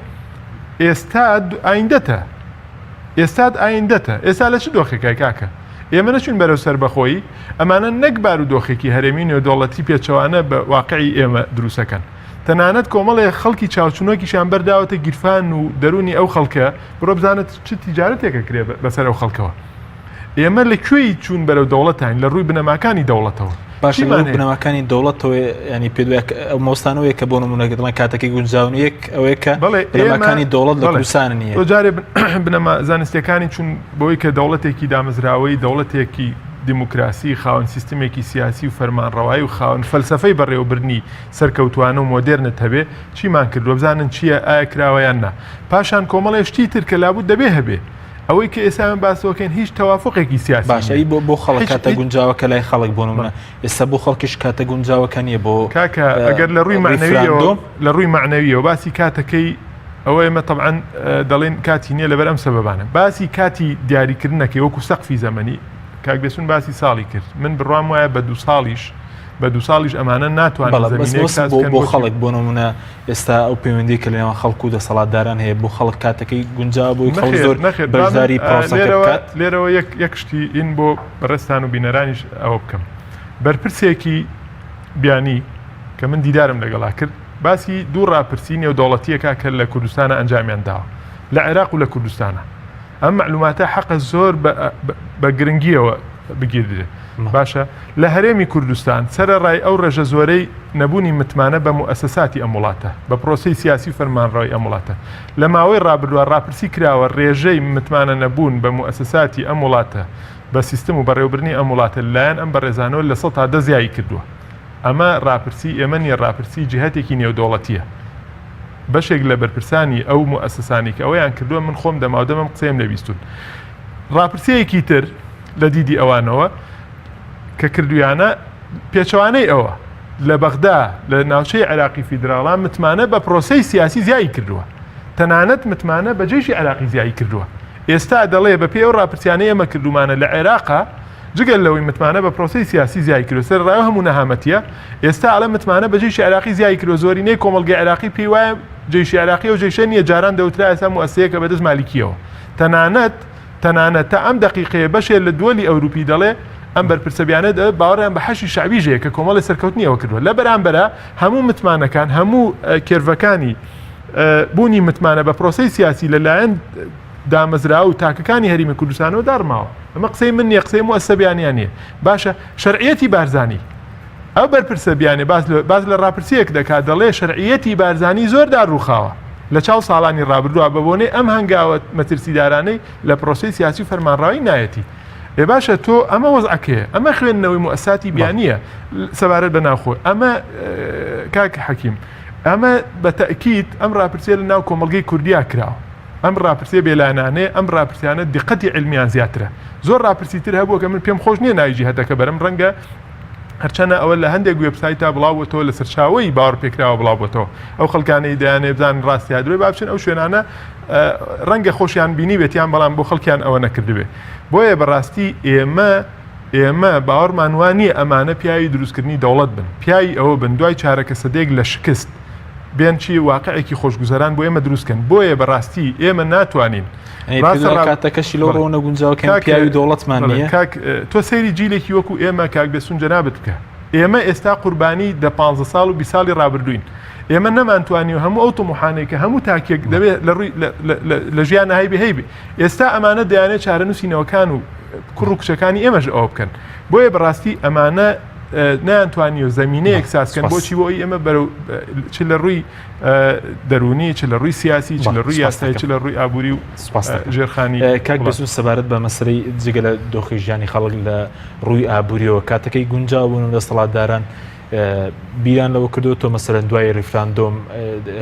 ئێستا ئایندەتە ئێستات ئایندەتە ئێستا لە چ دۆخێکای کاکە ئێمە نەچوین بەرەو سەربەخۆیی ئەمانە نەک بارودۆخێکی هەرێمی نێودەوڵەتی پێچەوانە بە واقعی ئێمە دروستەکەن تەنانەت کۆمەڵێ خەڵکی چاوچنۆکیشیان بەرداوەتە گیرفان و دەرونی ئەو خەڵکە بڕۆ بزانە چ تیجارەتێکە کرێ بەسەر ئەو خەڵکەوە ئێمە لە کوێی چوون بەرەو دەوڵەتین لە ڕووی بنەماکانی دەوڵەتەوە باشە لە ڕووی بنەماکانی دەوڵەتەوە ینی پێ ئەو مۆستانەوەیە کە بۆ نمونە دەڵێن کاتەکەی گونجاون یەک ئەوەیە کە بەڵێ بنەماکانی دەوڵەت لە کوردستان نییە تۆ جارێ بنەما زانستیەکانی چون بەوەی کە دەوڵەتێکی دامەزراوەی دەوڵەتێکی دیموکراسی خاوەن سیستمێکی سیاسی و فەرمانڕەوایی و خاوەن فەلسەفەی بەڕێوەبردنی سەرکەوتوانە و مۆدێرنت هەبێ چیمان کردووە بزانن چییە ئایا کراوە یان نا پاشان کۆمەڵێ شتی تر کە لابد دەبێ هەبێ ئەوەی کە ئێستا ئێمە باسەوەکەین هیچ تەوافقێکی سیاسی باشە نییە. بۆ بۆ خەڵک هیچ کاتە هیچ گونجاوە کە لای خەڵک بۆ نمونە ئێستا بۆ خەڵکیش کاتە گونجاوەکە نییە بۆ کاکە ئەگەر لە ڕووی مەعنەویەوە ڕیفراندۆم لە ڕووی مەعنەویەوە باسی کاتەکەی ئەوە ئێمە تەبعەن دەڵێن کاتی نییە لەبەر ئەم سەبەبانە باسی کاتی دیاریکردنەکەی وەکو سەقفی زەمەنی کاک بێسون باسی ساڵی کرد من بڕوام وایە بە دوو ساڵیش بە دوو ساڵیش ئەمانە ناتوانن بەڵێ بەس زەمینەیەک بۆ ساز بۆ بکەن بۆ بۆ خەڵک بۆ نمونە ئێستا ئەو پەیوەندی کە لەنێوان خەڵک و دەسەڵاتداران هەیە بۆ خەڵک کاتەکەی گونجاوە بۆی خەڵک نەخێر زۆر نەخێر با من بەشداری پرۆسەکە لێرەوە بکات؟ لێرەوە یەک یەک شتی ئین بۆ بەڕێزتان و بینەرانیش ئەوە بکەم بەرپرسێکی بیانی کە من دیدارم لەگەڵا کرد باسی دوو ڕاپرسی نێودەوڵەتیەکە کە لە کوردستانە ئەنجامیان داوە لە عێراق و لە کوردستانە ئەم مەعلوماتە حەقە زۆر بە گرنگیەوە بگیردرێت باشە لە هەرێمی کوردستان سەرەڕای ئەو ڕێژە زۆرەی نەبوونی متمانە بە موئەسەساتی ئەم وڵاتە بە پرۆسەی سیاسی و فەرمانڕەوای ئەم وڵاتە لە ماوەی ڕابردووە ڕاپرسی کراوە ڕێژەی متمانە نەبوون بە موئەسەساتی ئەم وڵاتە بە سیستم و بەڕێوەبردنی ئەم وڵاتە لەلایەن ئەم بەڕێزانەوە 10% زیایی کردووە ئەمە ڕاپرسی ئێمە نییە ڕاپرسی جیهەتێکی نێودەوڵەتیە بەشێک لە بەرپرسانی ئەو موئەسەسانەی کە ئەوەیان کردووە من خۆم دەماودەم ئەم قسەیەم لێ بیستوون. ڕاپرسییەکی تر لە دیدی ئەوانەوە کە کردوویانە پێچەوانەی ئەوە لە بەغدا لە ناوچەی عێراقی فیدراڵا متمانە بە پرۆسەی سیاسی زیایی کردووە تەنانەت متمانە بە جەیشی عێراقی زیایی کردووە ئێستا دەڵێ بە پێی ئەو ڕاپرسیانەی ئێمە کردوومانە لە عێراقا جگە لەوەی متمانە بە پرۆسەی سیاسی زیای کردوە سەرەڕای ئەو هەموو نەهامەتیە، ئێستا ئەڵێ متمانە بە جەیشی عێراقی زیای کردوە، زۆرینەی کۆمەڵگەی عێراقی پێی وایە جەیشی عێراقی ئەو جەیشە نیە جاران دەوترا ئێستا موئەسسەیەکە بەدەست مالیکیەوە. تەنانەت تەنانەت تا ئەم دەقیقەیە بەشێ لە دوەلی ئەوروپی دەڵێ ئەم بەرپرسە بیانە دەڵێ باوەڕیان بە حەشی شەعبیش هەیە کە کۆمەڵی سەرکەوتنی ئەوە کردوە. لە بەرامبەرا هەموو متمانەکان هەموو curve ەکانی بوونی متمانە بە پرۆسەی سیاسی لە لایەن دامەزراوە و تاکەکانی هەریمی کوردستانەوە داڕماوە. ئەمە قسەی من نییە، قسەی موئەسسە بیانیان نییە. باشە شەرعیەتی بارزانی، ئەو بەرپرسە بیانیە باس لە باس لە ڕاپرسییەک دەکات دەڵێ شەرعیەتی بارزانی زۆر داڕووخاوە لە چاو ساڵانی ڕابردووە بە بۆنەی ئەم هەنگاوە مەترسیدارانەی لە پرۆسەی سیاسی و فەرمانڕەوایی نایەتی. ئێ باشە تۆ ئەمە وەزعەکەیە، ئەمە خوێندنەوەی موئەسساتی بیانییە سەبارەت بە ناوخۆ. ئەمە کاک حەکیم ئەمە بە تەئکید ئەم ڕاپرسییە لە ناو کۆمەڵگەی کوردیا کراوە. ئەم ڕاپرسیە بێلایەنانەیە، ئەم ڕاپرسیانە دیقەتی عیلمیان زیاترە. زۆر ڕاپرسی تر هەبووە کە من پێم خۆش نییە ناوی جیهەتەکە بەرم، ڕەنگە هەرچەنە ئەوە لە هەندێک وێبسایتا بڵاو بۆتەوە لە سەرچاوەی باوەڕپێکراوە بڵاو بۆتەوە. ئەو خەڵکانەی دەیانەوێت بزانن ڕاست یا درۆی با بچن ئەو شوێنانە ڕەنگە خۆشیان بینیبێتیان بەڵام بۆ خەڵکیان ئەوە نەکردبێ. بۆیە بەڕاستی ئێمە. ئێمە باوەڕمان وا نییە ئەمانە پیاوی دروستکردنی دەوڵەت بن، پیاوی ئەوە بن دوای چارەکە سەدەیەک لە شکست بێن چی واقعێکی خۆشگوزەران بۆ ئێمە دروست کەن. بۆیە بەڕاستی ئێمە ناتوانین ڕاستە کاتەکەشی لەو ڕووە نەگونجاوە کە پیاوی دەوڵەتمان نییە. کاک تۆ سەیری جیلێکی وەکو ئێمە کاک بێسون جەنابت بکە. ئێمە ئێستا قوربانی دە پانزە ساڵ و 20 ساڵی ڕابردووین. ئێمە نەمانتوانیوە هەموو ئەو تموحانەی کە هەموو تاکێک دەبێت لە ڕووی لە ژیانا هەیبێ هەیبێ. ئێستا ئەمانە دەیانێت چارەنووسی نەوەکان و کوڕ و کچەکانی ئێمەش ئەوە بکەن. بۆیە بەڕاستی ئەمانە نەیانتوانیوە زەمینەیەک ساز کەن بۆچی بۆ ئەوەی ئێمە بەرەو چ لە ڕووی دەروونی چ لە ڕووی سیاسی چ لە ڕووی یاسایی چ لە ڕووی ئابووری و ژێرخانی کاک بێسون سەبارەت بە مەسەلەی جگە لە دۆخی ژیانی خەڵک لە ڕووی ئابووریەوە کاتەکەی گونجاو بوون و دەسەڵاتداران بیران لەوە کردو تۆ مەسەلەن دوای ڕیفراندۆم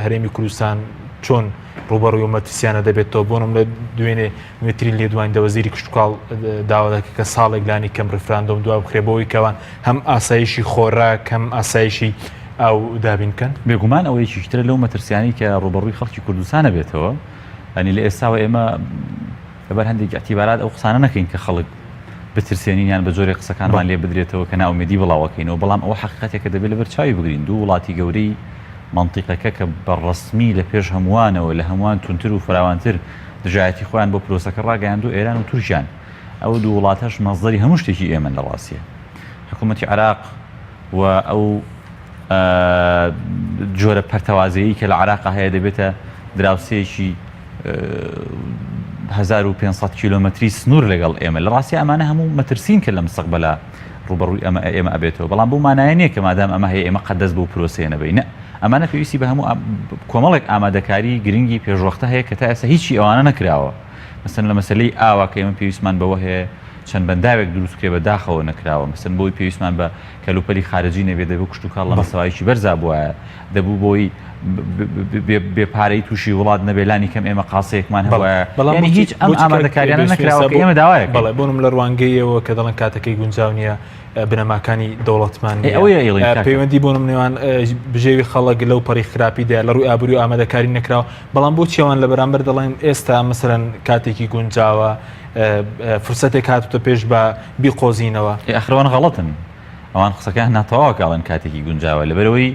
هەرێمی کوردستان چۆن ڕوبەڕوی و مەترسیانە دەبێتەوە بۆنم لە دوێنێ نوێترین لێدوانی دە وەزیری کشتوکاڵ داوا دەکە کە ساڵێک لانی کەم ڕیفراندۆم دوا بخرێ بۆی کەوان هەم ئاسایشی خۆراک هەم ئاسایشی ئاو دابین بکەن. بێگومان ئەوە یەکێکی ترە لەو مەترسیانەی کە ڕووبەڕووی خەڵکی کوردستان ئەبێتەوە، یانی لە ئێستاوە ئێمە لەبەر هەندێک ئیعتیبارات ئەو قسانە نەکەین کە خەڵک بترسێنین یان بە جۆرێک قسەکانمان لێ بدرێتەوە کە نائومێدی بڵاوەکەینەوە، بەڵام ئەوە حەقیقەتێکە دەبێت لەبەر چاوی بگرین، دوو وڵاتی گەورەی مەنتیقەکە کە بە ڕەسمی لە پێش هەمووانەوە لە هەمووان توندتر و فراوانتر دژایەتی خۆیان بۆ پرۆسەکە ڕاگەیاندوو ئێران و تورکیان، ئەو دوو وڵاتەش مەسدەری هەموو شتێکی ئێمەن لە ڕاستیە حکوومەتی عێراق و ئەو جۆرە پەرتەوازەیی کە لە عێراقا هەیە دەبێتە دراوسێیەکی 1500 کیلۆمەتری سنوور لەگەڵ ئێمە لە ڕاستی ئەمانە هەموو مەترسین کە لە مستەقبەلا ڕوبەڕووی ئەمە ئێمە ئەبێتەوە بەڵام بۆ مانایە نییە کە مادام ئەمە هەیە ئێمە قەت دەست بۆ پرۆسەیە نەبەین نە ئەمانە پێویستی بە هەموو کۆمەڵێک ئامادەکاری گرنگی پێشوەختە هەیە کە تا ئێستا هیچی ئەوانە نەکراوە مەسەن لە مەسلەی ئاوا کە ئێمە پێویستمان بەوە هەیە چەند بەنداوێک دروست کرێ بە داخەوە نەکراوە مەسەن بۆی پێویستمان بە کەلوپەلی خارجی نەبێ دەبوو کشتوکاڵ لە مستەوایەکی بەرزا بوایە دەبوو بۆی بێ پارەی تووشی وڵات نەبێ لانی کەم ئێمە قاسەیەکمان هەبوایە بەڵام یانی هیچ ئەم ئامادەکاریانە نەکراوە کە ئێمە داوایەک بەڵێ بۆنم لە ڕوانگەیەوە کە دەڵێن کاتەکەی گونجاو نییە بنەماکانی دەوڵەتمان ئێ ئەوەیە ئەیڵێین کاکە. پەیوەندی بۆنم نێوان بژێوی خەڵک لەو پەڕی خراپیدا لە ڕووی ئابووری و ئامادەکاری نەکراوە بەڵام بۆ چیوان لە بەرامبەر دەڵێن ئێستا مەسەرەن کاتێکی گونجاوە فرسەتێک هاتوتە پێش بە بیقۆزینەوە. ئێ ئەخر ئەوان غەڵەتن ئەوان قسەکەیان ناتەواوە کە ئەڵێن کاتێکی گونجاوە لەبەرئەوەی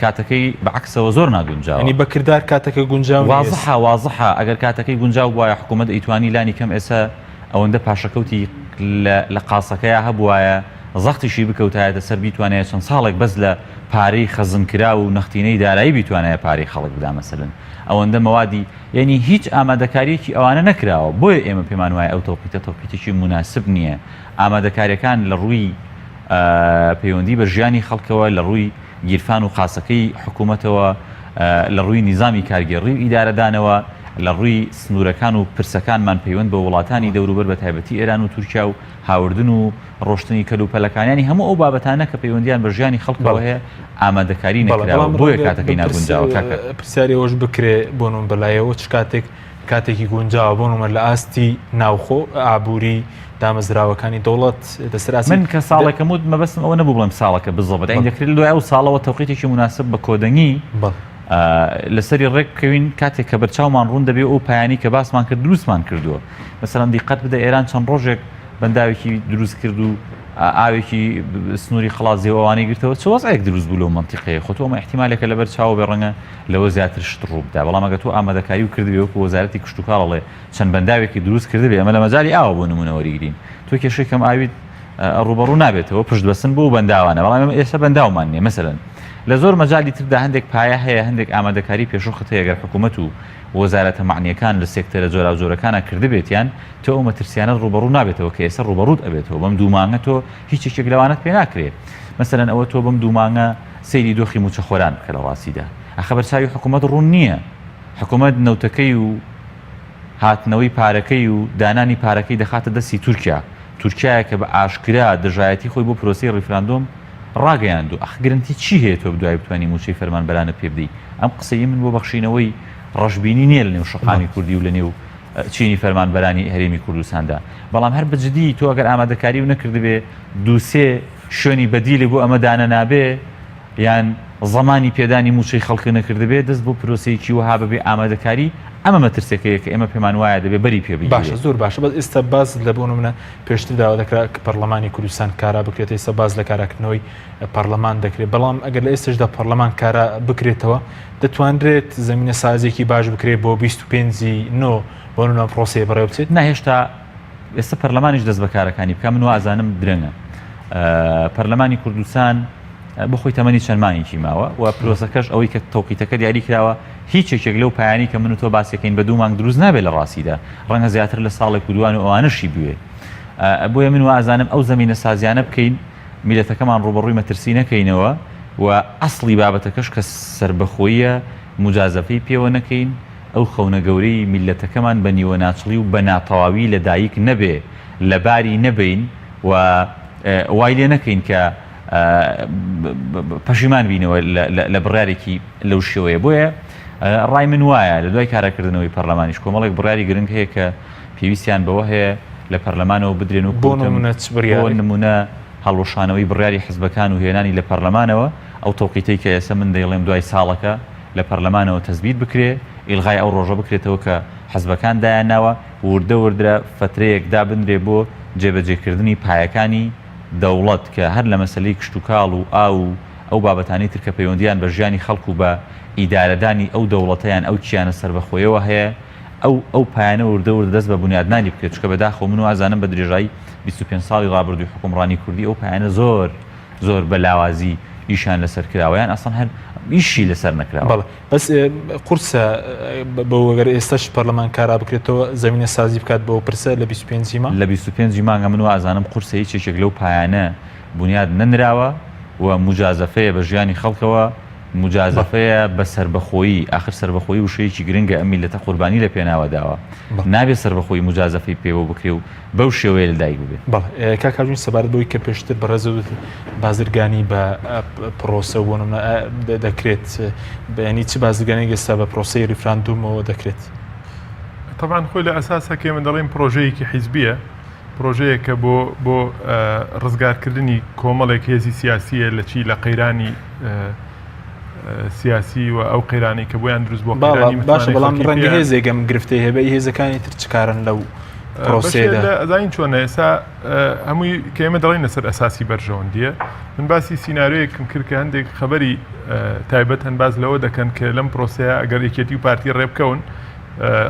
کاتەکەی بە عەکسەوە زۆر ناگونجاوە. یانی بە کردار کاتەکە گونجاو نییە. وازحە وازحە ئەگەر کاتەکەی گونجاو بوایە حکوومەت ئەیتوانی لانی کەم ئێستا ئەوەندە پاشەکەوتی لە لە قاسەکەیا هەبوایە زەختیشی بکەوتایەتە سەر بیتوانایە چەند ساڵێک بەس لە پارەی خەزنکراو و نەختینەی دارایی بیتوانایە پارەی خەڵک بدا مەسەلەن ئەوەندە مەوادی یەنی هیچ ئامادەکاریەکی ئەوانە نەکراوە بۆیە ئێمە پێمان وایە ئەو تەوقیتە تەوقیتێکی موناسب نییە ئامادەکاریەکان لە ڕووی پەیوەندی بە ژیانی خەڵکەوە لە ڕووی گیرفان و قاسەکەی حکوومەتەوە لە ڕووی نیزامی کارگێڕی و ئیدارەدانەوە لە ڕووی سنوورەکان و پرسەکانمان پەیوەند بە وڵاتانی دەوروبەر بە تایبەتی ئێران و تورکیا و هاوردن و ڕۆشتنی کەلوپەلەکان یانی هەموو ئەو بابەتانە کە پەیوەندیان بە ژیانی خەڵکەوە هەیە ئامادەکاری نەکراوە بۆیە کاتەکەی ناگونجاوە کاکە. پرسیاری ئەوەش بکرێ بۆ نمونە بەلایەوە چ کاتێک کاتێکی گونجاوە بۆ نمونە لە ئاستی ناوخۆ ئابووری دامەزراوەکانی دەوڵەت لەسەر ئاستی من کە ساڵێکم وت مەبەستم ئەوە نەبوو بڵێم ساڵەکە بزەبت یانی دەکرێت لە دوای ئەو ساڵەوە تەوقیتێکی موناسب بە کۆدەنگی لەسەری ڕێک بکەوین کاتێک کە بەرچاومان ڕوون دەبێ ئەو پایانی کە باسمان کرد دروستمان کردووە مەسەلەن دیقەت بدە ئێران چەند ڕۆژێک بەنداوێکی دروست کرد و ئاوێکی سنووری قەڵادزێ و ئەوانەی گرتەوە چ وەزعێک دروست بوو لەو مەنتیقەیە خۆ تۆ ئەمە ئیحتیمالێکە لەبەر چاوە بێ ڕەنگە لەوە زیاتر شت ڕوو بدا بەڵام ئەگەر تۆ ئامادەکاری و کردبێ وەکو وەزارەتی کشتوکاڵ ئەڵێ چەند بەنداوێکی دروست کردبێ ئەمە لە مەجالی ئاوە بۆ نموونە وەریگرین تۆ کێشەی کەم ئاویت ڕووبەڕوو نابێتەوە پشت بەستن بەو بەنداوانە بەڵام ئێمە ئێستا بەنداومان نییە مەسەلەن لە زۆر مەجالی تردا هەندێک پایە هەیە هەندێک ئامادەکاری پێشوەخت هەیە گەر حکوومەت و وەزارەتە مەعنییەکان لە سێکتەرە جۆراوجۆرەکانا کردبێتیان تۆ ئەو مەترسیانەت ڕووبەڕوو نابێتەوە کە ئێستا ڕووبەڕووت ئەبێتەوە بەم دوو مانگە تۆ هیچ یەکێک لەوانەت پێ ناکرێ مەسەلەن ئەوە تۆ بەم دوو مانگە سەیری دۆخی مووچەخۆران بکە لە ڕاستیدا ئەخە بەرچاوی حکوومەت ڕوون نییە حکوومەت نەوتەکەی و هاتنەوەی پارەکەی و دانانی پارەکەی دەخاتە دەستی تورکیا تورکیایە کە بە ئاشکرا دژایەتی خۆی بۆ پرۆسەی ڕیفراندۆم ڕاگەیاندوو ئەخ گرنتی چی هەیە تۆ دوای بتوانی مووچەی فەرمانبەرانت پێ بدەی ئەم قسەی من بۆ بەخشینەوەی ڕەشبینی نییە لە نێو شەقامی کوردی و لە نێو چینی فەرمانبەرانی هەرێمی کوردستاندا بەڵام هەر بە جدی تۆ ئەگەر ئامادەکاری و نەکردبێ دووسێ شوێنی بەدیلی بۆ ئەمە دانەنابێ یان زەمانی پێدانی مووچەی خەڵک نەکردبێ دەست بۆ پرۆسەیەکی وەها بەبێ ئامادەکاری. ئەمە مەترسیەکەیە کە ئێمە پێمان وایە دەبێ بەری پێ بگیرێ. باشە زۆر باشە بەس ئێستا باس لە بۆ نمونە پێشتر داوا دەکرا کە پەرلەمانی کوردستان کارا بکرێت ئێستا باس لە کاراکردنەوەی پەرلەمان دەکرێت بەڵام ئەگەر لە ئێستشدا پەرلەمان کارا بکرێتەوە دەتوانرێت زمینە سازێکی باش بکرێت بۆ 25 نۆ بۆ نمونە پرۆسەیە بەڕێوە بچێت؟ نا هێشتا ئێستا پەرلەمانیش دەست بە کارەکانی بکا من وازانم درەنگە پەرلەمانی کوردستان بۆ خۆی تەمەنی چەند مانگێکی ماوە و پرۆسەکەش ئەوەی کە تەوقیتەکە دیاری کراوە هیچ یەکێک لەو پایانەی کە من و تۆ باسیەکەین بە دوو مانگ دروست نابێت لە ڕاستیدا ڕەنگە زیاتر لە ساڵێک و دوان و ئەوانەشی بوێ بۆیە من وازانم ئەو زەمینە سازیانە بکەین میلەتەکەمان ڕوبەڕووی مەترسی نەکەینەوە و ئەسڵی بابەتەکەش کە سربەخۆیە مجازەفەی پێوە نەکەین ئەو خەونە گەورەی میلەتەکەمان بە نیوە ناچڵی و بە ناتەواوی لە دایک نەبێ لەباری نەبەین و وای لێ نەکەین کە پەشیمان بینەوە لە بڕیارێکی لەو شێوەیە بۆیە ڕای من وایە لە دوای کاراکردنەوەی پەرلەمانیش کۆمەڵێک بڕیاری گرنگ هەیە کە پێویستیان بەوە هەیە لە پەرلەمانەوە بدرێن و بۆ نمونە چ بڕیارێک؟ بۆ نمونە هەڵوەشانەوەی بڕیاری حزبەکان و هێنانی لە پەرلەمانەوە ئەو تەوقیتەی کە ئێستا من دەیڵێم دوای ساڵەکە لە پەرلەمانەوە تەسبیت بکرێ ئیلغای ئەو ڕۆژە بکرێتەوە کە حزبەکان دایانناوە وردە وردە فەترەیەک دابنرێ بۆ جێبەجێکردنی پایەکانی دەوڵەت کە هەر لە مەسەلەی کشتوکاڵ و ئاو و ئەو بابەتانەی تر کە پەیوەندییان بە ژیانی خەڵک و بە ئیدارەدانی ئەو دەوڵەتە یان ئەو کیانە سەربەخۆیەوە هەیە ئەو ئەو پایانە وردە وردە دەست بە بونیادنانی بکرێت چونکە بەداخەوە من وازانم بە درێژایی 25 ساڵی ڕابردووی حوکمڕانی کوردی ئەو پایانە زۆر زۆر بە لاوازی ئیشیان لەسەر کراوە یان ئەسڵەن هەر ئیشی لەسەر نەکراوە. بەڵێ بەس قورسە بەو گەر ئێستاش پەرلەمان کارا بکرێتەوە زەمینە سازی بکات بۆ پرسە لە 25 مانگ؟ لە 25 مانگە من وازانم قورسە هیچ یەکێک لەو پایانە بونیاد نەنراوە و موجازەفەیە بە ژیانی خەڵکەوە موجازەفەیە بە سەربەخۆیی ئاخر سەربەخۆیی وشەیەکی گرنگە ئەم میللەتە قوربانی لە پێناوە داوە نابێ سەربەخۆیی موجازەفەی پێوە بکرێ و بەو شێوەیە لەدایک ببێ. بەڵێ کاک هاژین سەبارەت بەوەی کە پێشتر بەڕێزت وتت بازرگانی بە پرۆسە بۆ نمونە دەکرێت بەیانی چ بازرگانێک ئێستا بە پرۆسەی ریفراندومەوە دەکرێت؟ تەبعەن خۆی لە ئەساسا کە ئێمە دەڵێین پرۆژەیەکی حیزبییە پرۆژەیەکە بۆ بۆ ڕزگارکردنی کۆمەڵێک هێزی سیاسیە لە چی لە قەیرانی سیاسی و ئەو قەیرانەی کە بۆیان دروست بووە قەیرانی باشە متمانەی بەڵام خەڵکی ڕەنگە پێیان هێزێک ئەم گرفتەی هەبێ ئی هێزەکانی تر چ کارن لەو بەشێ پرۆسەیەدا؟ لە ئەزانین چۆنە ئێستا هەمووی کە ئێمە دەڵێین لەسەر ئەساسی بەرژەوەندییە من باسی سیناریۆیەکم کرد کە هەندێک خەبەری تایبەت هەن باس لەوە دەکەن کە لەم پرۆسەیە ئەگەر یەکێتی و پارتی ڕێبکەون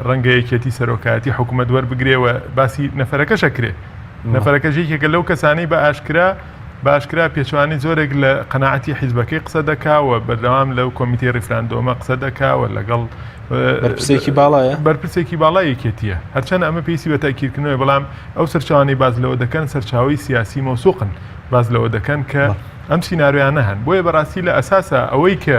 ڕەنگە یەکێتی سەرۆکایەتی حکوومەت وەربگرێ و باسی نەفەرەکەش ئەکرێ نەفەرەکەش یەکێکە لەو کەسانەی بە ئاشکرا بە ئاشکرا پێچەوانەی زۆرێک لە قەناعەتی حیزبەکەی قسە دەکا و بەردەوام لەو کۆمیتەی ڕیفراندۆمە قسە دەکا و لەگەڵ بەرپرسێکی باڵایە؟ بەرپرسێکی باڵای یەکێتییە. هەرچەندە ئەمە پێویستی بە تەئکیدکردنەوەیە، بەڵام ئەو سەرچاوانەی باس لەوە دەکەن سەرچاوەی سیاسی مەوسوقن، باس لەوە دەکەن کە ئەم سیناریۆیانە هەن. بۆیە بەڕاستی لە ئەساسا ئەوەی کە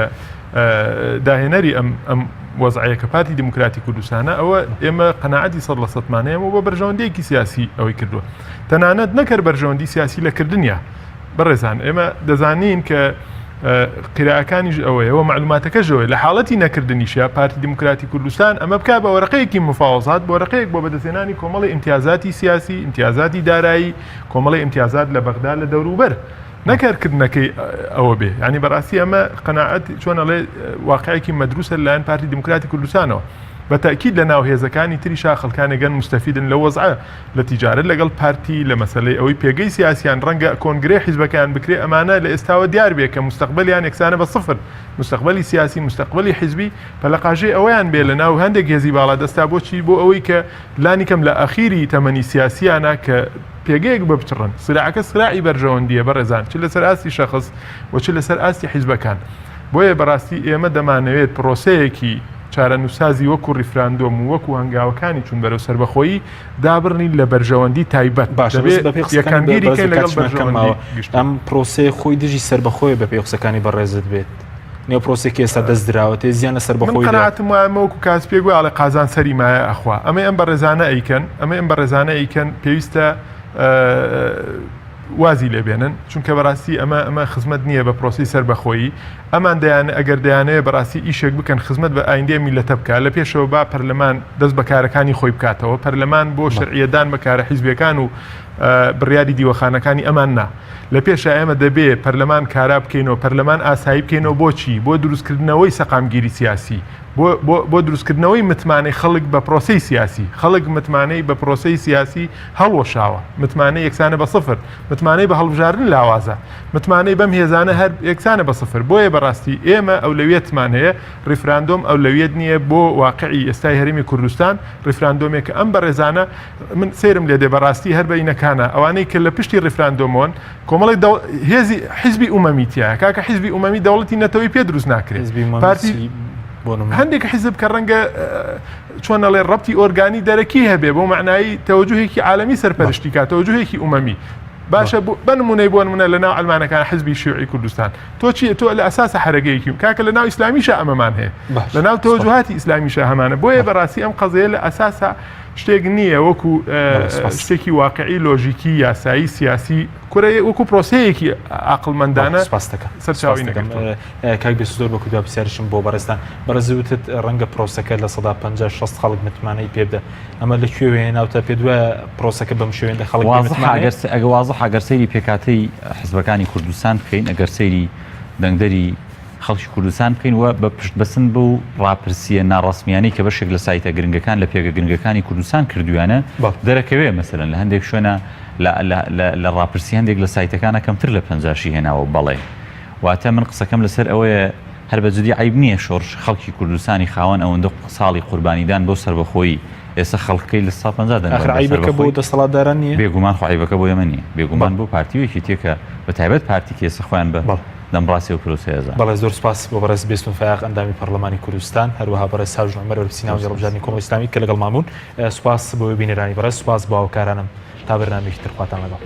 داهێنەری ئەم ئەم وەزعەیە کە پارتی دیموکراتی کوردستانە، ئەوە ئێمە قەناعەتی سەد لە سەدمان هەیە و بۆ بەرژەوەندییەکی سیاسی ئەوەی کردووە. تەنانەت نەک هەر بەرژەوەندی سیاسی لە کردنیا بەڕێزان ئێمە دەزانین کە قیراەکانیش ئەوەیە و معلوماتەکەش ئەوەیە لە حاڵەتی نەکردنیشە پارتی دیموکراتی کوردستان ئەمە بک بە وەرەقەیەکی مفاوەزات بۆ ڕقەیەک بۆ بەدەستهێنانی کۆمەڵی ئیمتیازاتی سیاسی ئیمتیازاتی دارایی کۆمەڵی ئیمتیازات لە بەغدا لە دەوروبەر نەکارکردنەکەی ئەوە بێ ینی بەڕاستی ئەمە قەناعەت چۆن ئەڵێ واقعێکی مەدروسە لەلایەن پارتی دیموکراتی کوردستانەوە بە تاکید لە ناو هێزەکانی تریشا خەڵکانێک مستەفیدن لە وەزعە لە تیجارەت لەگەڵ پارتی، لە مەسەلەی ئەوەی پێگەی سیاسیان ڕەنگە کۆنگرەی حیزبەکەیان بکرێ، ئەمانە لە ئێستاوە دیار بێ کە موستەقبەلیان یەکسانە بە سفر، موستەقبەلی سیاسی، موستەقبەلی حیزبی، پەلەقاژەی ئەوەیان بێ لە ناو هەندێک هێزی باڵادەستا، بۆچی؟ بۆ ئەوەی کە لانیکەم لە ئاخیری تەمەنی سیاسییانە کە پێگەیەک بپچڕن. سراعەکە سراعی بەرژەوەندییە بەڕێزان، چ لەسەر ئاستی شەخس و چ لەسەر ئاستی حیزبەکان. بۆیە بەڕاستی ئێمە دەمانەوێت پرۆسەیەکی چارەنووسسازی وەکو ڕیفراندۆم و وەکو هەنگاوەکانی چوون بەرەو سەربەخۆیی دابڕنین لە بەرژەوەندی تایبەت. باشە دەبێ بەس بەپێی قسەکانی یەکانگیری بەڕێزت کەین لەگەڵ کاتیشمان کەم بەرژەوەندی ماوە گشتی. ئەم پرۆسەیە خۆی دژی سەربەخۆیە بەپێی قسەکانی بەڕێزت بێت نێو پرۆسەی کە ئێستا دەست دراوەتێ زیان لە من سەربەخۆیی دەدات. قەناعەتم وایە ئەمە وەکو کاسپیەک وایە ئەڵێ قازان سەری مایە ئەخوا ئەمەی ئەم بەڕێزانە ئەیکەن ئەمەی ئەم بەڕێزانە ئەیکەن پێویستە وازی لێ بێنن چونکە بەڕاستی ئەمە ئەمە خزمەت نییە بە پرۆسی سەربەخۆیی ئەمان دەیان ئەگەر دەیانەوێ بەڕاستی ئیشێک بکەن خزمەت بە ئایندەی میلەتە بکە لە پێشەوە با پەرلەمان دەست بە کارەکانی خۆی بکاتەوە پەرلەمان بۆ شەرعیەدان بە کارە حیزبیەکان و بڕیاری دیوەخانەکانی ئەمان نا. لە پێشا ئێمە دەبێ پەرلەمان کارا بکەینەوە، پەرلەمان ئاسایی بکەینەوە بۆچی؟ بۆ دروستکردنەوەی سەقامگیری سیاسی، بۆ بۆ بۆ دروستکردنەوەی متمانەی خەڵک بە پرۆسەی سیاسی. خەڵک متمانەی بە پرۆسەی سیاسی هەڵوەشاوە، متمانەی یەکسانە بە سفر، متمانەی بە هەڵبژاردن لاوازە، متمانەی بەم هێزانە هەر یەکسانە بە سفر. بۆیە بەڕاستی ئێمە ئەولەویەتمان هەیە، ڕیفراندۆم ئەولەویەت نییە بۆ واقعی ئێستای هەرێمی کوردستان، ڕیفراندۆمێک کە ئەم بەڕێزانە من سەیرم لێ دێ بەڕاستی هەر بەینەکانە ئەوانەی کە لە پشتی ڕیفراندۆمۆن کۆمەڵی هێزی حیزبی ئومەمی تایە کاکە حیزبی ئومەمی دەوڵەتی نەتەوەی پێ دروست ناکرێت پارتی هەندێک حیزب کە ڕەنگە چۆن ئەڵێ ڕەبتی ئۆرگانی دەرەکی هەبێ بۆ معنایی تەوەجوهێکی عالمی سەرپەرشتی کا تەوەجوهێکی ئومەمی باشە بە نمونەی بۆ نمونە لە ناو ئەلمانەکان حزبی شیوعی کوردستان تۆ چی تۆ لە ئەساسە حەرەگەیەکی کاکە لە ناو ئیسلامیشە ئەمەمان هەیە لە ناو تەوەجوهاتی ئیسلامیشە هەمانە بۆیە بەڕاستی ئەم قەزەیە لە ئەساسە شتێک نییە وەکو شتێکی واقعی لۆژیکی یاسایی سیاسی کورە وەکو پرۆسەیەکی عقلمەندانە سپاس دەکەم سەرچاوی دەکەم کاک بێ زۆر بە کودا پرسیارشم بۆ بەڕێزتان بەڕێز وتت ڕەنگە پرۆسەکە لە سەدا 50 60 خەڵک متمانەی پێ بدە ئەمە لە کوێ هێناوتە پێ دوایە پرۆسەکە بەم شێوەیە خەڵک ئەگەر ئەگە وازح ئەگەر سەیری پێکاتەی حزبەکانی کوردستان بکەین ئەگەر سەیری دەنگدەری خەڵکی کوردستان بکەین و بە پشت بەستن بەو ڕاپرسییە ناڕەسمییانەی کە بەشێک لە سایتە گرنگەکان لە پێگە گرنگەکانی کوردستان کردوویانە دەرەکەوێ مەسەلەن لە هەندێک شوێنە لە ڕاپرسی هەندێک لە سایتەکانە کەمتر لە پەنجاشی هێناوە بەڵێ واتە من قسەکەم لەسەر ئەوەیە هەر بە جدی عیب نییە شۆڕش خەڵکی کوردستانی خاوەن ئەوەندە ساڵی قوربانیدان بۆ سەربەخۆیی ئێستا خەڵکەکەی لە 150 دەنگ ئاخر عەیبەکە بۆ دەسەڵاتداران نییە؟ بێگومان خۆ عەیبەکە بۆ ئێمە نییە بێگومان بۆ پارتی و یەکێتییە کە بە تایبەت پارتی کە ئێستا خۆیان بە دەمڕاستی ئەو پرۆسەیە ئەزانن. بەڵێ زۆر سوپاس بۆ بەڕێز بێستون فایەق ئەندامی پەڕلەمانی کوردستان، هەروەها بەڕێز هاوژین عومەر بەرپرسی ناوەندی هەڵبژاردنی کۆمەڵی ئیسلامی کە لەگەڵمان بوون. سوپاس بۆ بینەرانی بەڕێز، سوپاس بۆ هاوکارانم. تا بەرنامەیەکی تر خواتان لەگەڵ.